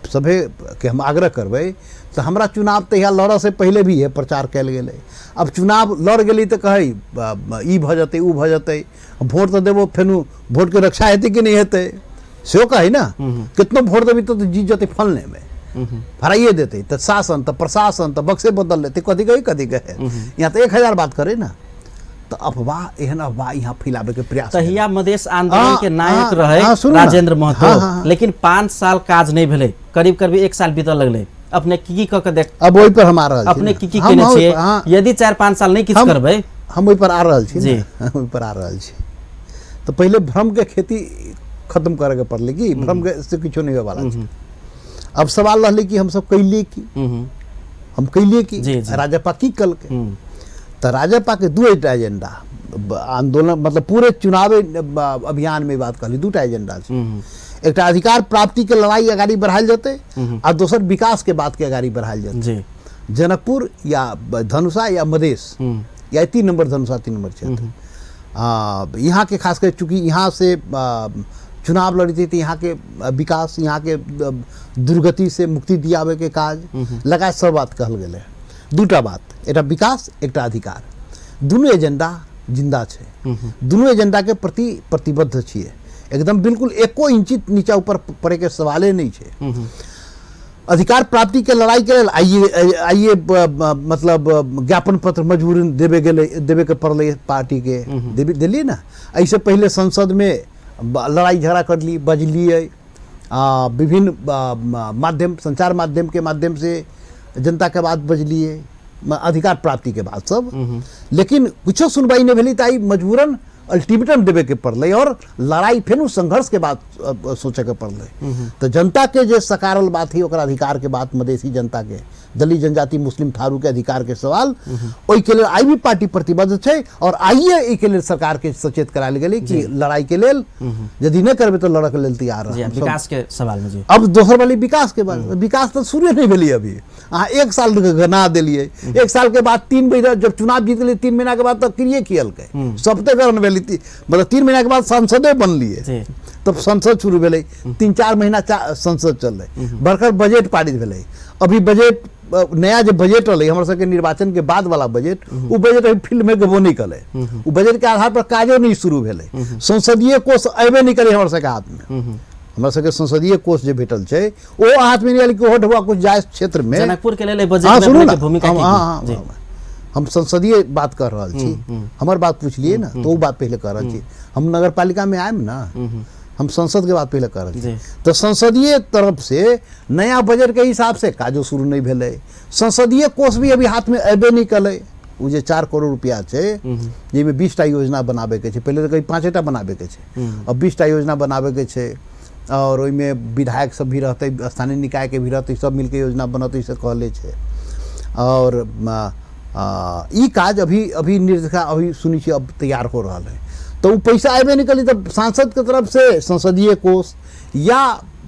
Speaker 2: सभे के हम आग्रह करबै। तऽ हमरा चुनाव तहिया लड़ऽ से पहिले भी है प्रचार कयल गेलै। अब चुनाव लड़ गेली तऽ कहै ई भऽ जेतै ओ भऽ जेतै, वोट तऽ देबो, फेनु वोटके रक्षा हेतै कि नहि हेतै सेहो कहै ना। कितनो वोट देबी तऽ जीत जेतै फलनेमे, हराइए देतै, तऽ शासन तऽ प्रशासन तऽ बक्से बदल लेतै, कथी कहै कथी कहै। यहाँ तऽ 1000 बात करै ना। तऽ अफवाह, एहन अफवाह यहाँ फैलाबे के प्रयास।
Speaker 1: तहिया मधेश आंदोलन के नायक रहे राजेंद्र महतो, लेकिन 5 साल काज नहीं भेलै, करीब करीब 1 साल बीतऽ लगलै। अपने की की कऽ के देख,
Speaker 2: अब ओहि पर हम आ रहल छी,
Speaker 1: अपने की की केने छियै? यदि 4-5 साल नहीं किछु करबै,
Speaker 2: हम ओहि पर आ रहल छी जी, ओहि पर आ रहल छी। तऽ पहिले भ्रम के खेती खत्म करे के पड़लै कि भ्रम के से किछो नहीं होय वाला छै। अब सवाल रहलै कि हमसब कैलियै की, हम कैलियै की, राजपा की कलकै। तऽ राजपा के 2 एजेंडा आंदोलन, मतलब पूरे चुनावी अभियान में बात कहली, 2 एजेंडा छै। एकटा अधिकार प्राप्ति के लड़ाई अगाड़ी बढ़ायल जेतै आ दोसर विकास के बात के अगाड़ी बढ़ायल जेतै। जनकपुर या धनुषा या मधेश या 3 नंबर धनुषा 3 नंबर क्षेत्र यहाँ के खास कर चूँकि यहाँ से चुनाव लड़ते तो यहाँ के विकास, यहाँ के दुर्गति से मुक्ति दियाबे के काज लगाए सब बात कहल गेलै। 2 बात, एकटा विकास एकटा अधिकार, दुनू एजेंडा जिंदा छै, दुनू एजेंडा के प्रति प्रतिबद्ध छियै एकदम बिल्कुल, एको इंचित नीचा ऊपर पड़े के सवाले नहीं छै। अधिकार प्राप्ति के लड़ाई के लेल आइए मतलब ज्ञापन पत्र मजबूरन देवे गेलै, देवे के पड़लै पार्टी के, देलियै ना। एहिसँ पहिले संसद में लड़ाई झगड़ा करली, बजलियै, विभिन्न माध्यम संचार माध्यम के माध्यम से जनता के बात बजलियै, अधिकार प्राप्ति के बात सब, लेकिन कुछो सुनवाई नहीं भेलै। तऽ आइ मजबूरन अल्टीमेटम देवे के पड़लै और लड़ाई फेर संघर्ष के बात सोचे के पड़लै। तऽ जनता के जे सकारल बात है ओकरा अधिकार के बात, मधेसी जनता के, दलित जनजाति मुस्लिम थारू के अधिकार के सवाल, ओहिके लेल आइ भी पार्टी प्रतिबद्ध छै और आइए एहिके लेल सरकार के सचेत करायल गेलै कि लड़ाई के लेल यदि नहि करबै तऽ लड़ऽ के लेल तैयार रह।
Speaker 1: विकास के सवाल में जी।
Speaker 2: अब दोसर वाली विकास के बात, विकास तऽ शुरू नहीं भेलै अभी, अहाँ 1 साल गना देलियै, 1 साल के बाद 3 महीना जब चुनाव जीत गेलियै, 3 महीना के बाद तऽ क्रिये कियलकै, शपथेग्रहण भेलै, मतलब 3 महीना के बाद सांसदे बनलियै, तब संसद शुरू भेलै, 3-4 महीना संसद चललै, बड़का बजट पारित भेलै। अभी बजट नया जे बजट अलै हमर सबके निर्वाचन के बाद वाला बजट, ओ बजट अभी फील्ड में गेबो नहीं कलै, ओ बजट के आधार पर काजो नहीं शुरू भेलै, संसदीय कोष अयबे नहीं करै हमर सबके हाथ में। हमरा सबके संसदीय कोष जे भेटल छै ओ हाथ में नहीं आयल कि ओहो ढुआ कुछ जाय क्षेत्र में।
Speaker 1: जनकपुर के लेल बजट में अपने के भूमिका की?
Speaker 2: हम संसदीय बात कर रहल छी, हमर बात पूछलिए ना तो वो बात पहले कर रहल छी। हम नगर पालिका में आयम ना, हम संसद के बात पहले कर रहल छी। तो संसदीय तरफ से नया बजट के हिसाब से काजो शुरू नहीं भेलै, संसदीय कोष भी अभी हाथ में अयबे नहीं कलै। ओ जे 4 करोड़ रुपया छै जाहिमे 20टा योजना बनाबैके छै, पहिले तऽ कही 5टा बनाबैके छै, अब 20टा योजना बनाबैके छै और ओहिमे विधायक सब भी रहतै, स्थानीय निकाय के भी रहतै, सब मिलके योजना बनतै से कहले छै। और ई काज अभी अभी निर्देशिका अभी सुनै छियै अब तैयार हो रहल है। तो वो पैसा अयबे नहीं करी तब सांसद के तरफ से संसदीय कोष या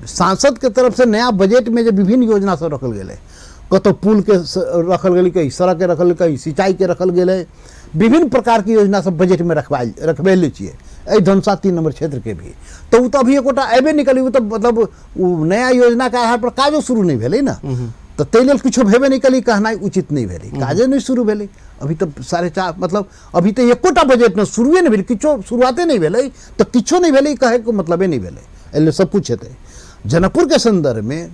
Speaker 2: सांसद के तरफ से नया बजट में जे विभिन्न योजना सब रखल गेलै, कतौ पुल के रखल गेलै, कहीं सड़क के रखल, कहीं सिंचाई के रखल गेलै, विभिन्न प्रकार के योजना सब बजट में रखबेले छियै एहि धनुषा 3 नंबर क्षेत्र के भी। तो वो तो अभी एकोटा अयबे नहीं करी, वो तो मतलब वो नया योजना के आधार पर काजो शुरू नहीं भेलै ना, तो ताहि लेल किछो भेबे नहीं करी कहनाइ उचित नहीं भेलै, काजे नहीं शुरू भेलै अभी तो 4.5 मतलब अभी तो एकोटा बजट में शुरुए नहीं भेलै, किछो शुरुआते नहीं भेलै, तो किछो नहीं भेलै कहैके मतलबे नहीं भेलै, एहि लेल सब कुछ हेतै। जनकपुर के संदर्भ में,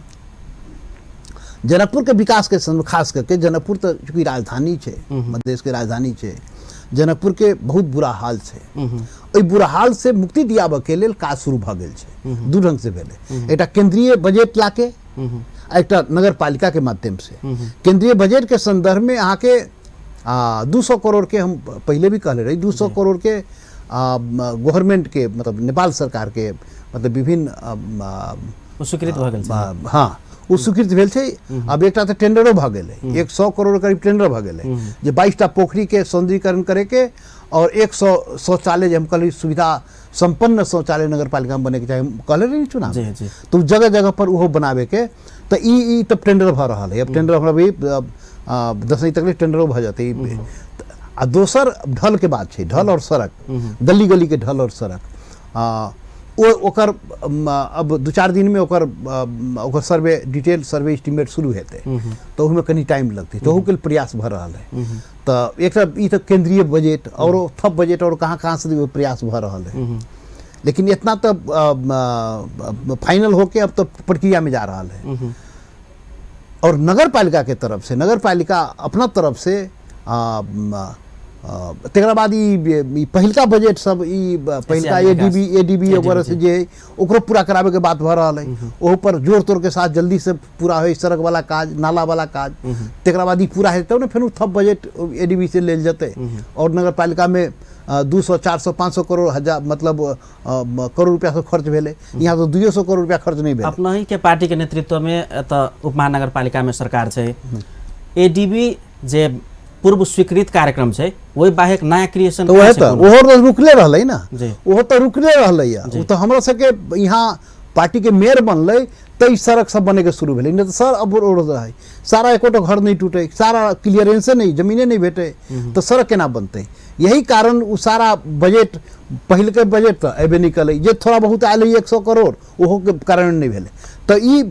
Speaker 2: जनकपुर के विकास के संदर्भ खास करके, जनकपुर तो चूँकि राजधानी छै, मध्य देश के राजधानी छै, जनकपुर के बहुत बुरा हाल छै। एहि बुरा हाल से मुक्ति दियाबऽ के लेल काज शुरू भऽ गेल छै। दू ढंग से भेलै, एकटा केंद्रीय बजट लाके आ एकटा नगर पालिका के माध्यम से। केंद्रीय बजट के संदर्भ में अहाँके 200 करोड़ के, हम पहले भी कहले रही, 200 करोड़ के गवर्नमेंट के, मतलब नेपाल सरकार के, मतलब विभिन्न
Speaker 1: स्वीकृत भऽ गेल छै।
Speaker 2: हाँ, ओ स्वीकृत भेल छै। अब एकटा तऽ टेंडरो भऽ गेलै, 100 करोड़ करीब टेंडर भऽ गेलै जे 22टा पोखरी के सौंदर्यीकरण करे के और 100 शौचालय, जे हम कहली सुविधा संपन्न शौचालय नगर पालिका में बने के चाही, हम कहले रही चुनाव, तो जगह जगह पर ओहो बनावे के, तऽ ई तब टेंडर भऽ रहल है। अब टेंडर हमरा भी दसवीं तक टेंडरो भऽ जेतै। आ दोसर ढल के बात छै, ढल और सड़क, गली गली के ढल और सड़क, ओ ओकर अब 2-4 दिन में ओकर ओकर सर्वे, डिटेल सर्वे एस्टिमेट शुरू हेतै, तऽ ओहिमे कनि टाइम लगतै, तऽ ओहूके लेल प्रयास भऽ रहल है। तऽ एकटा ई तऽ केंद्रीय बजट और थप बजट और कहाँ कहाँ से प्रयास भऽ रहल है, लेकिन इतना तऽ फाइनल होके अब तो प्रक्रिया में जा रहा है। और नगर पालिका के तरफ से, नगर पालिका अपना तरफ से तकरा बाद ई पहिलका बजट सब, ई पहिलका एडीबी एडीबी वगैरह से जे है ओकरो पूरा कराबे के बात भऽ रहल है, ओहो पर जोर तोड़ के साथ जल्दी से पूरा होइ, सड़क वाला काज, नाला वाला काज, तकरा बाद ई पूरा हेतै तब ने फेर थप बजट एडीबी से लेल जेतै। और नगर पालिका में 200 400 500 करोड़ हजार मतलब करोड़ रुपया से खर्च भेलै, यहाँ तो 200 करोड़ रुपया खर्च नहीं भेलै।
Speaker 1: अपना ही के पार्टी के नेतृत्व में एतऽ उपमहानगर पालिका में सरकार छै, एडीबी जे पूर्व स्वीकृत कार्यक्रम छै ओहि बाहेक नया क्रिएशन
Speaker 2: तऽ वएह तऽ ओहो तऽ रुकले रहलै ने, ओहो तऽ रुकले रहलै। ओ तऽ हमरा सबके यहाँ पार्टी के मेयर बनलै तऽ ई सड़क सब बने के शुरू भेलै, नहि तऽ सर अब रोड रहै, सारा एकोटा घर नहि टूटे, सारा क्लियरेंसे नहि, जमीने नहि भेटै, तऽ सड़क केना बनतै? यही कारण ओ सारा बजट, पहिलके बजट तऽ अयबे नहि कलै, जे थोड़ा बहुत आयल है 100 करोड़ ओहो के कारण नहि भेलै। तऽ ई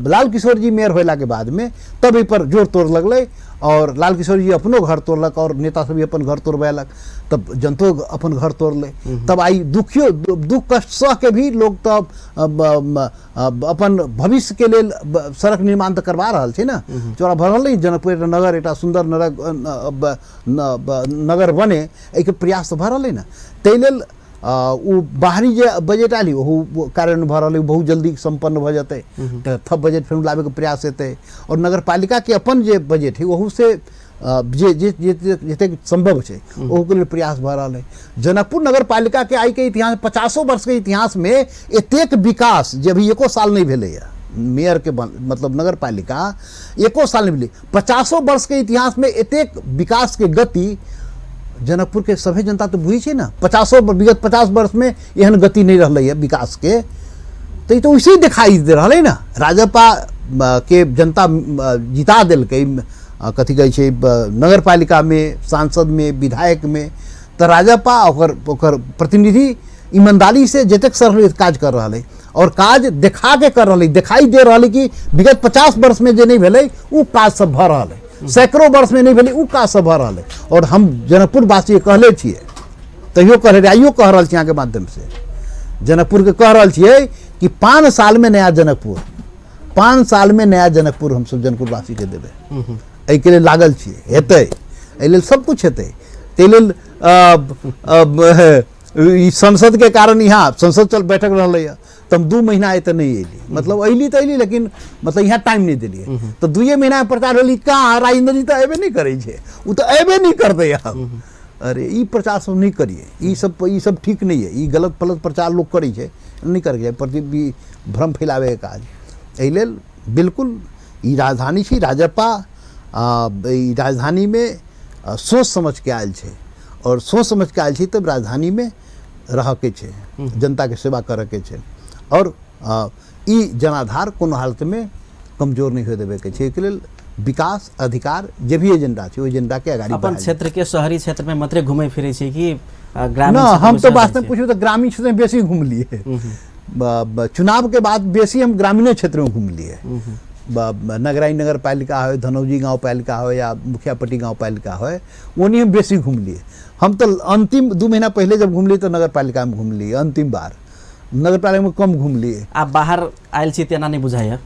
Speaker 2: लाल किशोर जी मेयर होलाके बादमे तब एहि पर जोर तोड़ लगलै और लाल किशोर जी अपनो घर तोड़लक और नेता सब भी अपन घर तोड़बेलक, तब जनतो अपन घर तोड़लै। तब आइ दुखियो दुख कष्ट सह के भी लोग तब अपन भविष्य के लेल सड़क निर्माण तऽ करवा रहल छै ने, चौड़ा भऽ रहल जनकपुर एकटा नगर, एकटा सुन्दर नगर बने, एहिके प्रयास तऽ भऽ रहलै ने। ताहि लेल ओ बाहरी जे बजट आयल ओहो कार्यान्वयन भऽ रहल, बहुत जल्दी सम्पन्न भऽ जेतै, तऽ थप बजट फेर लाबैके प्रयास हेतै। और नगरपालिकाके अपन जे बजट है ओहू से जे जे जतेक सम्भव छै ओहूके लेल प्रयास भऽ रहल है। जनकपुर नगरपालिकाके आइके इतिहास 50 वर्षके इतिहासमे एतेक विकास जे अभी एको साल नहि भेलैए, मेयरके मतलब नगरपालिका एको साल नहि भेलै, 50 वर्षके इतिहासमे एतेक विकासके गति जनकपुर के सभे जनता तऽ बुझै छै ने, 50 विगत 50 वर्षमे एहन गति नहि रहलै है विकासके, तऽ ई तऽ वैसे ही देखाई दे रहलै ने। राजपा के जनता जिता देलकै कथी कहै छै नगरपालिकामे, सांसदमे, विधायकमे, तऽ राजपा ओकर ओकर प्रतिनिधि ईमानदारी से जतेक सरल काज कर रहल है और काज देखा के कर रहल है, देखाई दे रहल है कि विगत 50 वर्षमे जे नहि भेलै ओ काज सब भऽ रहल है, सैकड़ों वर्षमे नहि भेलै ओ काज सब भऽ रहल है। और हम जनकपुरवासी कहले छियै, तैयो कहले आइयो कह रहल छी अहाँके माध्यमसँ, जनकपुरके कह रहल छियै कि 5 सालमे नया जनकपुर, 5 सालमे नया जनकपुर हमसब जनकपुरवासीके देबै, एहिके लेल लागल छियै, हेतै, एहि लेल सब कुछ हेतै। ताहि लेल ई संसदके कारण यहाँ संसद चल बैठक रहलै तऽ हम 2 महीना एतऽ नहि अयली, मतलब अयली तऽ अयली लेकिन मतलब यहाँ टाइम नहि देलियै, तऽ 2 महीना प्रचार होली कहाँ, राजेंद्र जी तऽ अयबे नहि करै छै, ओ तऽ अयबे नहि करतै आब। अरे ई प्रचार सब नहि करियै, ई सब ठीक नहि है, ई गलत फलत प्रचार लोक करै छै, नहि करैके चाही, प्रति भ्रम फैलाबैके काज। एहि लेल बिल्कुल ई राजधानी छी, राजपा ई राजधानीमे सोच समझके आयल छै और सोच समझके आयल छी तब राजधानीमे रहऽके छै, जनताके सेवा करऽके छै और ई जनाधार कोनो हालतमे कमजोर नहि होय देबैके छै। एहिके लेल विकास अधिकार जे भी एजेंडा छै ओहि एजेंडाके अगाड़ी
Speaker 1: अपन क्षेत्र के शहरी क्षेत्र में मात्रे घूमे फिरे छी कि ग्रामीण?
Speaker 2: न, हम तो वास्तव में पूछू तो ग्रामीण क्षेत्र में बेसी घूमलिए, चुनाव के बाद बेसी हम ग्रामीणे क्षेत्र में घूमलिए, नगराई नगर पालिका हो, धनौजी गाँव पालिका हो या मुखियापट्टी गाँव पालिका हो, ओनी हम बेसी घूमलिए। हम तो अंतिम 2 महीना पहले जब घूमलिए तो नगर पालिका में घूमलिए, अंतिम बार नगर पालिका में कम घूमलिए।
Speaker 1: आप बाहर आयल छी तेना नहीं बुझाइए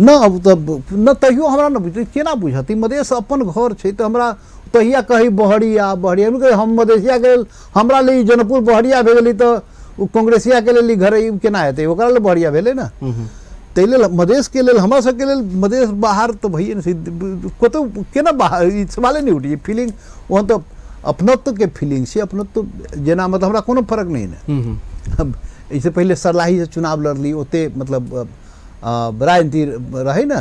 Speaker 2: न? अब तऽ न तैयो हमरा न बुझतै, केना बुझतै, मधेश अपन घर छै तऽ हमरा तहिया कही बहरिया बहरिया, हम कही हम मधेसिया के लेल, हमरा लेल ई जनकपुर बहरिया भए गेलै तऽ ओ कांग्रेसिया के लेल ई घर ई केना हेतै, ओकरा लेल बहरिया भेलै ने। ताहि लेल मधेशके लेल, हमरा सबके लेल मधेश बाहर तऽ भइए नहि सकै, कतहु केना बाहर, ई सवाले नहि उठै छै। फीलिंग ओहन तऽ अपनत्वके फीलिंग छै, अपनत्व जेना मतलब हमरा कोनो फर्क नहि ने। हम एहिसँ पहिले सर्लाहीसँ चुनाव लड़ली, ओते मतलब राजनीति रहै ने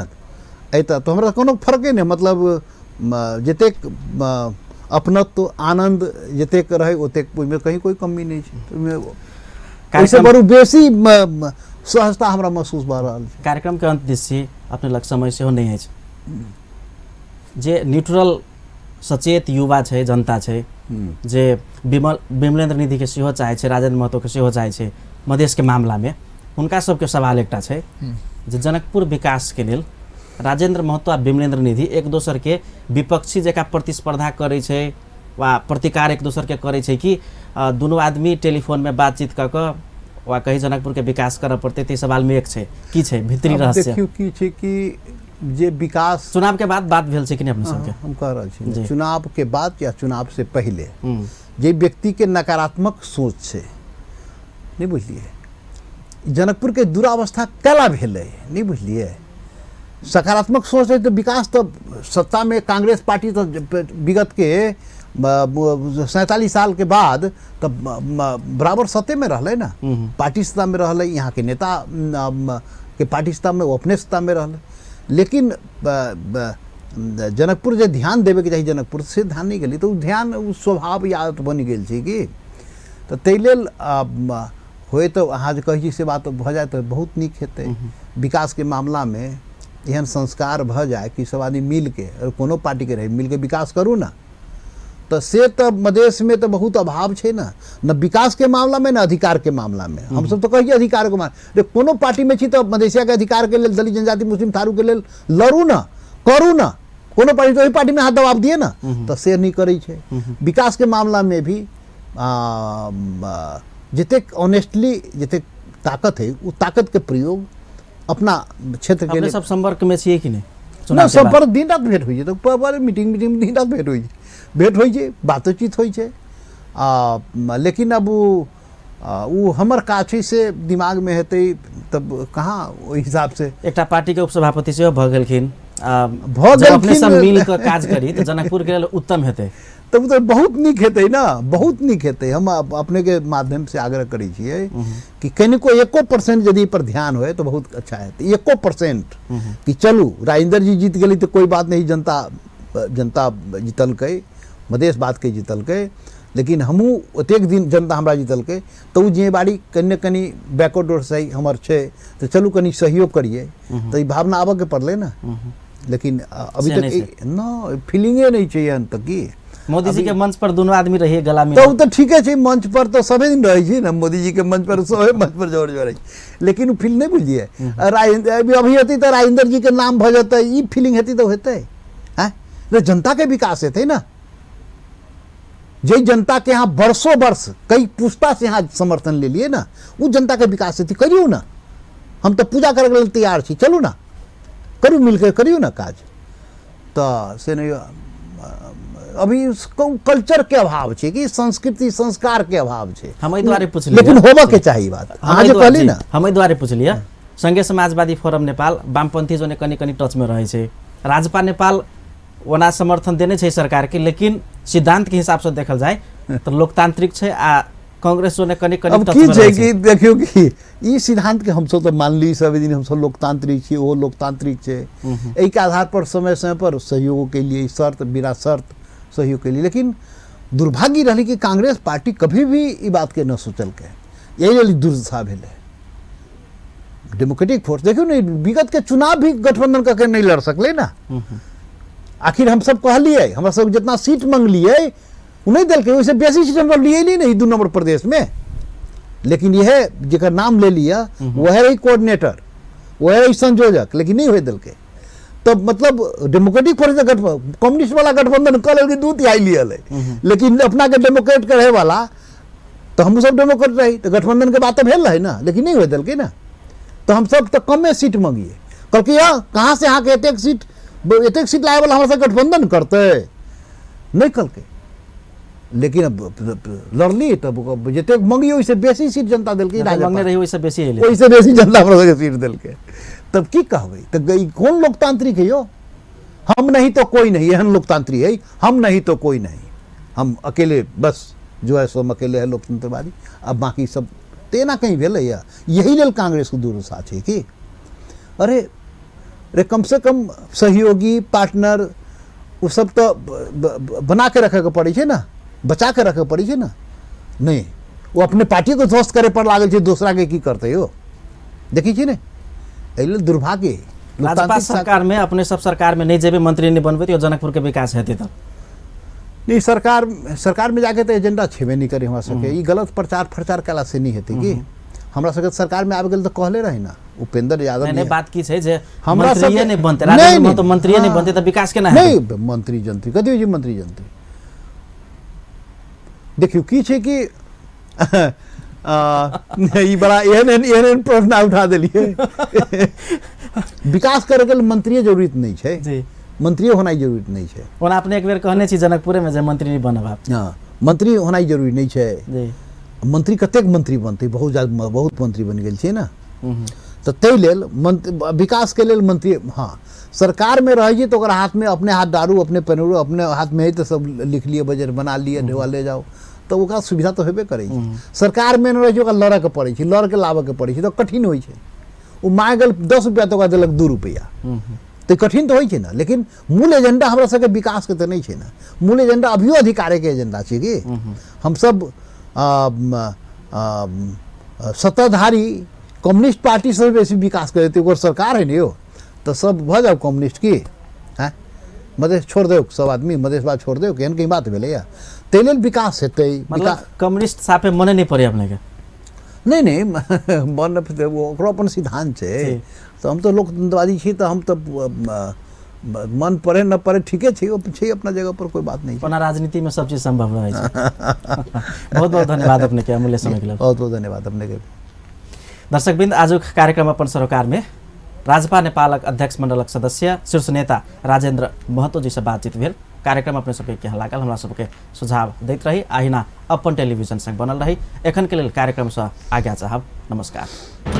Speaker 2: एतऽ, तऽ हमरा कोनो फर्के नहि, मतलब जतेक अपनत्व आनन्द जतेक रहै ओतेक ओहिमे कहीं कोइ कमी नहि छै, ओहिमे ओहिसँ बड़ू बेसी सहजता हमरा महसूस भऽ रहल छै।
Speaker 1: कार्यक्रमके अंत दिस छी, अपने लग समय सेहो नहि अछि। जे न्यूट्रल सचेत युवा छै, जनता छै, जे विमलेन्द्र निधिके सेहो चाहै छै, राजेन्द्र महतोके सेहो चाहै छै मधेशके मामलामे, हुनका सबके सवाल एकटा छै जे जनकपुर विकासके लेल राजेन्द्र महतो आ विमलेन्द्र निधि एक दोसरके विपक्षी जकाँ प्रतिस्पर्धा करै छै वा प्रतिकार एक दोसरके करै छै कि दुनू आदमी टेलीफोनमे बातचीत कऽ कऽ वा कही जनकपुरके विकास करऽ पड़तै, ताहि सवालमे एक छै, की छै भित्री रहस्य?
Speaker 2: देखियौ की छै कि जे विकास
Speaker 1: चुनावके बाद बात भेल छै कि नहि अपने सबके?
Speaker 2: हम कह रहल छी चुनावके बाद या चुनाव से पहिले जे व्यक्तिके नकारात्मक सोच छै, नहि बुझलियै, जनकपुरके दुरावस्था कला भेलै, नहि बुझलियै, सकारात्मक सोच है तऽ विकास तऽ सत्तामे कांग्रेस पार्टी तऽ विगतके 47 सालके बाद तऽ बराबर सत्तेमे रहलै ने, पार्टी सत्तामे रहलै, यहाँके नेता के पार्टी सत्तामे, ओ अपने सत्तामे रहलै। लेकिन जनकपुर जे ध्यान देबेके चाही जनकपुर से ध्यान नहि गेलै, तऽ ओ ध्यान ओ स्वभाव या आदत बनि गेल छै कि, तऽ ताहि लेल होय तऽ अहाँ जे कहै छी से बात भऽ जाय तऽ बहुत नीक हेतै। विकासके मामलामे एहन संस्कार भऽ जाय कि सब आदमी मिलके, कोनो पार्टीके रहै, मिलके विकास करू ने, तऽ से तऽ मधेशमे तऽ बहुत अभाव छै ने, न विकासके मामलामे न अधिकारके मामलामे। हमसब तऽ कहै छियै अधिकारके मामला, कोनो पार्टीमे छी तऽ मधेशियाके अधिकारके लेल, दलित जनजाति मुस्लिम थारूके लेल लड़ू ने, करू ने, कोनो पार्टी तऽ ओहि पार्टीमे अहाँ दबाव दिअ ने, तऽ से नहि करै छै। विकासके मामलामे भी जतेक ऑनेस्टली जतेक ताकत है ओ ताकतके प्रयोग अपना क्षेत्रके
Speaker 1: अपने सब संपर्कमे छियै कि नहि?
Speaker 2: नहि, संपर्क दिन रात भेंट होइ छै, तऽ पर मीटिंग मीटिंग दिन रात भेंट होइ छै, भेंट होइ छै, बातोचीत होइ छै। आ लेकिन अब ओ हमर काज छै से दिमागमे हेतै तब कहाँ ओहि हिसाबसँ।
Speaker 1: एकटा पार्टीके उपसभापति सेहो भऽ गेलखिन, भऽ गेलखिन, अपने सब मिल कऽ काज करी तऽ जनकपुरके लेल उत्तम हेतै,
Speaker 2: तब तऽ बहुत नीक हेतै ने, बहुत नीक हेतै। हम अपनेके माध्यमसँ आग्रह करै छियै कि कनिको 1% यदि पर ध्यान होय तऽ बहुत अच्छा हेतै, 1% कि चलू राजेंद्र जी जीत गेली तऽ कोइ बात नहीं, जनता जनता जीतलकै, मधेश बातके जीतलकै, लेकिन हमहूँ ओतेक दिन जनता हमरा जीतलकै तऽ ओ जिम्मेवारी कनि ने कनि बैकवर्ड डोर सही हमर छै, तऽ चलू कनि सहयोग करियै, तऽ ई भावना आबऽके पड़लै ने। लेकिन अभी तक न फीलिंगे नहि छै एहन तऽ की
Speaker 1: मोदी जी के मंच पर दोनों आदमी रहिए गला में
Speaker 2: तऽ ओ तऽ ठीके छै, मंच पर तऽ सभे दिन रहै छै ने, मोदी जी के मंच पर सभे मंच पर जोर जोर लेकिन ओ फील नहि बुझलियै। राजेंद्र अभी अभी हेतै तऽ राजेंद्र जी के नाम भऽ जेतै, ई फीलिंग हेतै तऽ हेतै, आँय जनता के विकास हेतै ने, जे जनता के यहाँ वर्षों वर्ष कई पुस्ता से यहाँ समर्थन ले लिए ना, वो जनता के विकास हेतै, करियौ ना, हम तऽ पूजा करैके लेल तैयार छी, चलू ना करू, मिलके करियौ ना काज। तऽ से नहि, अभी कल्चर के अभाव छै कि संस्कृति संस्कार के अभाव छै।
Speaker 1: हम एहि दुआरे पुछलियै,
Speaker 2: लेकिन होबऽ के चाही बात, अहाँ जे कहली ना,
Speaker 1: हम एहि दुआरे पुछलियै, संघीय समाजवादी फोरम नेपाल वामपन्थी जोने कनि कनि टचमे रहै छै, राजपा नेपाल ओना समर्थन देने छै सरकारके, लेकिन सिद्धान्तके हिसाबसँ देखल जाय तऽ लोकतांत्रिक छै, आ कांग्रेस जोने कनि कनि
Speaker 2: अब की छै कि देखियौ कि ई सिद्धांत के हमसब तऽ मानली सब दिन हमसब लोकतांत्रिक छी, ओहो लोकतांत्रिक छै, एहिके आधार पर समय समय पर सहयोगो केलियै, शर्त बिना शर्त सहयोग केलियै। लेकिन दुर्भाग्य रहलै कि कांग्रेस पार्टी कभी भी ई बातके न सोचलकै, एहि लेल दुर्दशा भेलै। डेमोक्रेटिक फोर्स देखियौ ने, विगत के चुनाव भी गठबंधन करके नहीं लड़ सकलै ना। आखिर हम सब कहलियै, हमरा सब जितना सीट मंगलियै ओ नहीं देलकै, ओहिसँ बेसी सीट हम लिए नहीं 2 नंबर प्रदेश में। लेकिन यह जेकर नाम ले लिया वह रही कोऑर्डिनेटर, वह रही संयोजक, लेकिन नहीं हो देलकै। तब मतलब डेमोक्रेटिक फोर्स गठबंधन, कम्युनिस्ट वाला गठबंधन कऽ लेलकै, 2/3 लियल, लेकिन अपना के डेमोक्रेट करे वाला तऽ हमहूँ सब डेमोक्रेट रही, तऽ गठबंधन के बात तऽ भेल रहै ना, लेकिन नहीं हो देलकै ना। तऽ हमसब तऽ कमे सीट मंगिए, कहलकै यऽ कहाँ से अहाँके एतेक सीट, एतेक सीट लाबे वाला हमरा सब गठबंधन करतै। नहि कहलकै, लेकिन लड़ली तब जतेक मंगियो ओहिसँ बेसी सीट जनता देलकै,
Speaker 1: मंगने रही ओहिसँ बेसी,
Speaker 2: ओहिसँ बेसी जनता हमरा सबके सीट देलकै। तब की कहबै, तऽ ई कोन लोकतांत्रिक है यौ? हम नहीं तो कोई नहीं, एहन लोकतांत्रिक है, हम नहीं तो कोई नहीं, हम अकेले बस जो है सो हम अकेले है लोकतंत्रवादी, अब बाकी सब तेना कहीं भेलैया। यही लेल कांग्रेसके दुर्दशा छै कि अरे रे कम से कम सहयोगी पार्टनर ओ सब तऽ बना के रखैके पड़ै छै ने, बचा के रखैके पड़ै छै ने। नहि ओ अपने पार्टीके ध्वस्त करे पर लागल छै, दोसराके की करतै यौ? देखै छी ने, एहि लेल दुर्भाग्य है।
Speaker 1: भाजपा सरकार में अपने सब सरकार में नहीं जेबै, मंत्री नहीं बनबै, तो जनकपुर के विकास हेतै तब
Speaker 2: नहीं। सरकार में जाके तऽ एजेंडा छेबे नहीं करे हमरा सबके। ई गलत प्रचार प्रचार कयला से नहीं हेतै कि हमरा सबके सरकार में आबि गेल तऽ कहले रही ना उपेंद्र यादव।
Speaker 1: नहीं, बात की छै जे हमरा सबके नहीं बनते, राजेंद्र तो मंत्रीये नहीं बनते तऽ विकास केना
Speaker 2: हेतै? नहीं, मंत्री जंत्री कथी होइ छै? मंत्री जंत्री देखियौ की छै कि ई बड़ा एहन एहन एहन एहन प्रश्न उठा देलियै। विकास करैके लेल मंत्रीये जरूरत नहि छै जी, मंत्रीये होनाइ जरूरी नहि छै।
Speaker 1: ओना अपने एक बेर कहने छी जनकपुरे में जे मंत्री नहीं बनब आप।
Speaker 2: हाँ, मंत्री होनाइ जरूरी नहि छै जी। मंत्री कतेक मंत्री बनतै, बहुत ज्यादा बहुत मंत्री बनि गेल छै ने, तऽ ताहि लेल मंत्री विकासके लेल मंत्री। हाँ, सरकारमे रहै छै तऽ ओकरा हाथमे अपने हाथ डारू, अपने पनेरू, अपने हाथमे है तऽ सब लिख लिअ, बजट बना लिअ, ढेवा ले जाउ, तऽ ओकरा सुविधा तऽ हेबे करै छै। सरकारमे नहि रहै छै, ओकरा लड़ऽके पड़ै छै, लड़के लाबऽके पड़ै छै, तऽ कठिन होइ छै। ओ माँगल 10 रुपैआ तऽ ओकरा देलक 2 रुपैआ, तऽ कठिन तऽ होइ छै ने। लेकिन मूल एजेंडा हमरा सबके विकासके तऽ नहि छै ने, मूल एजेंडा अभियो अधिकारेके एजेंडा छै कि हमसब सत्ताधारी कम्युनिस्ट पार्टी से बेसी विकास करेतै, ओकर सरकार है ने यौ, तऽ सब भऽ जाउ कम्युनिस्ट की आँय, मधेश छोड़ दौ, सब आदमी मधेशवाद छोड़ दौ, एहन कहीं बात भेलैया? ताहि लेल विकास हेतै।
Speaker 1: मतलब कम्युनिस्ट साफे मने नहि पड़ै अपनेके?
Speaker 2: नहि नहि, मन ओकरो अपन सिद्धांत छै। तऽ हम तऽ लोकतंत्रवादी छी, तऽ हम तऽ मन पड़े न पड़े ठीके छै, ओ छै अपना जगह पर, कोई बात नहीं।
Speaker 1: ओना राजनीति में सब चीज संभव रहै छै। बहुत बहुत धन्यवाद अपने के अमूल्य समय के लेल।
Speaker 2: बहुत बहुत धन्यवाद अपने के।
Speaker 1: दर्शकवृन्द, आजुक कार्यक्रम अपन सरोकार में राजपा नेपालक अध्यक्ष मंडलक सदस्य शीर्ष नेता राजेंद्र महतो जी से बातचीत भेल। कार्यक्रम अपने सबके केहन लागल हमरा सबके सुझाव दैत रही, अहिना अपन टेलीविजन संग बनल रही। एखन के लेल कार्यक्रम से आज्ञा चाहब। नमस्कार।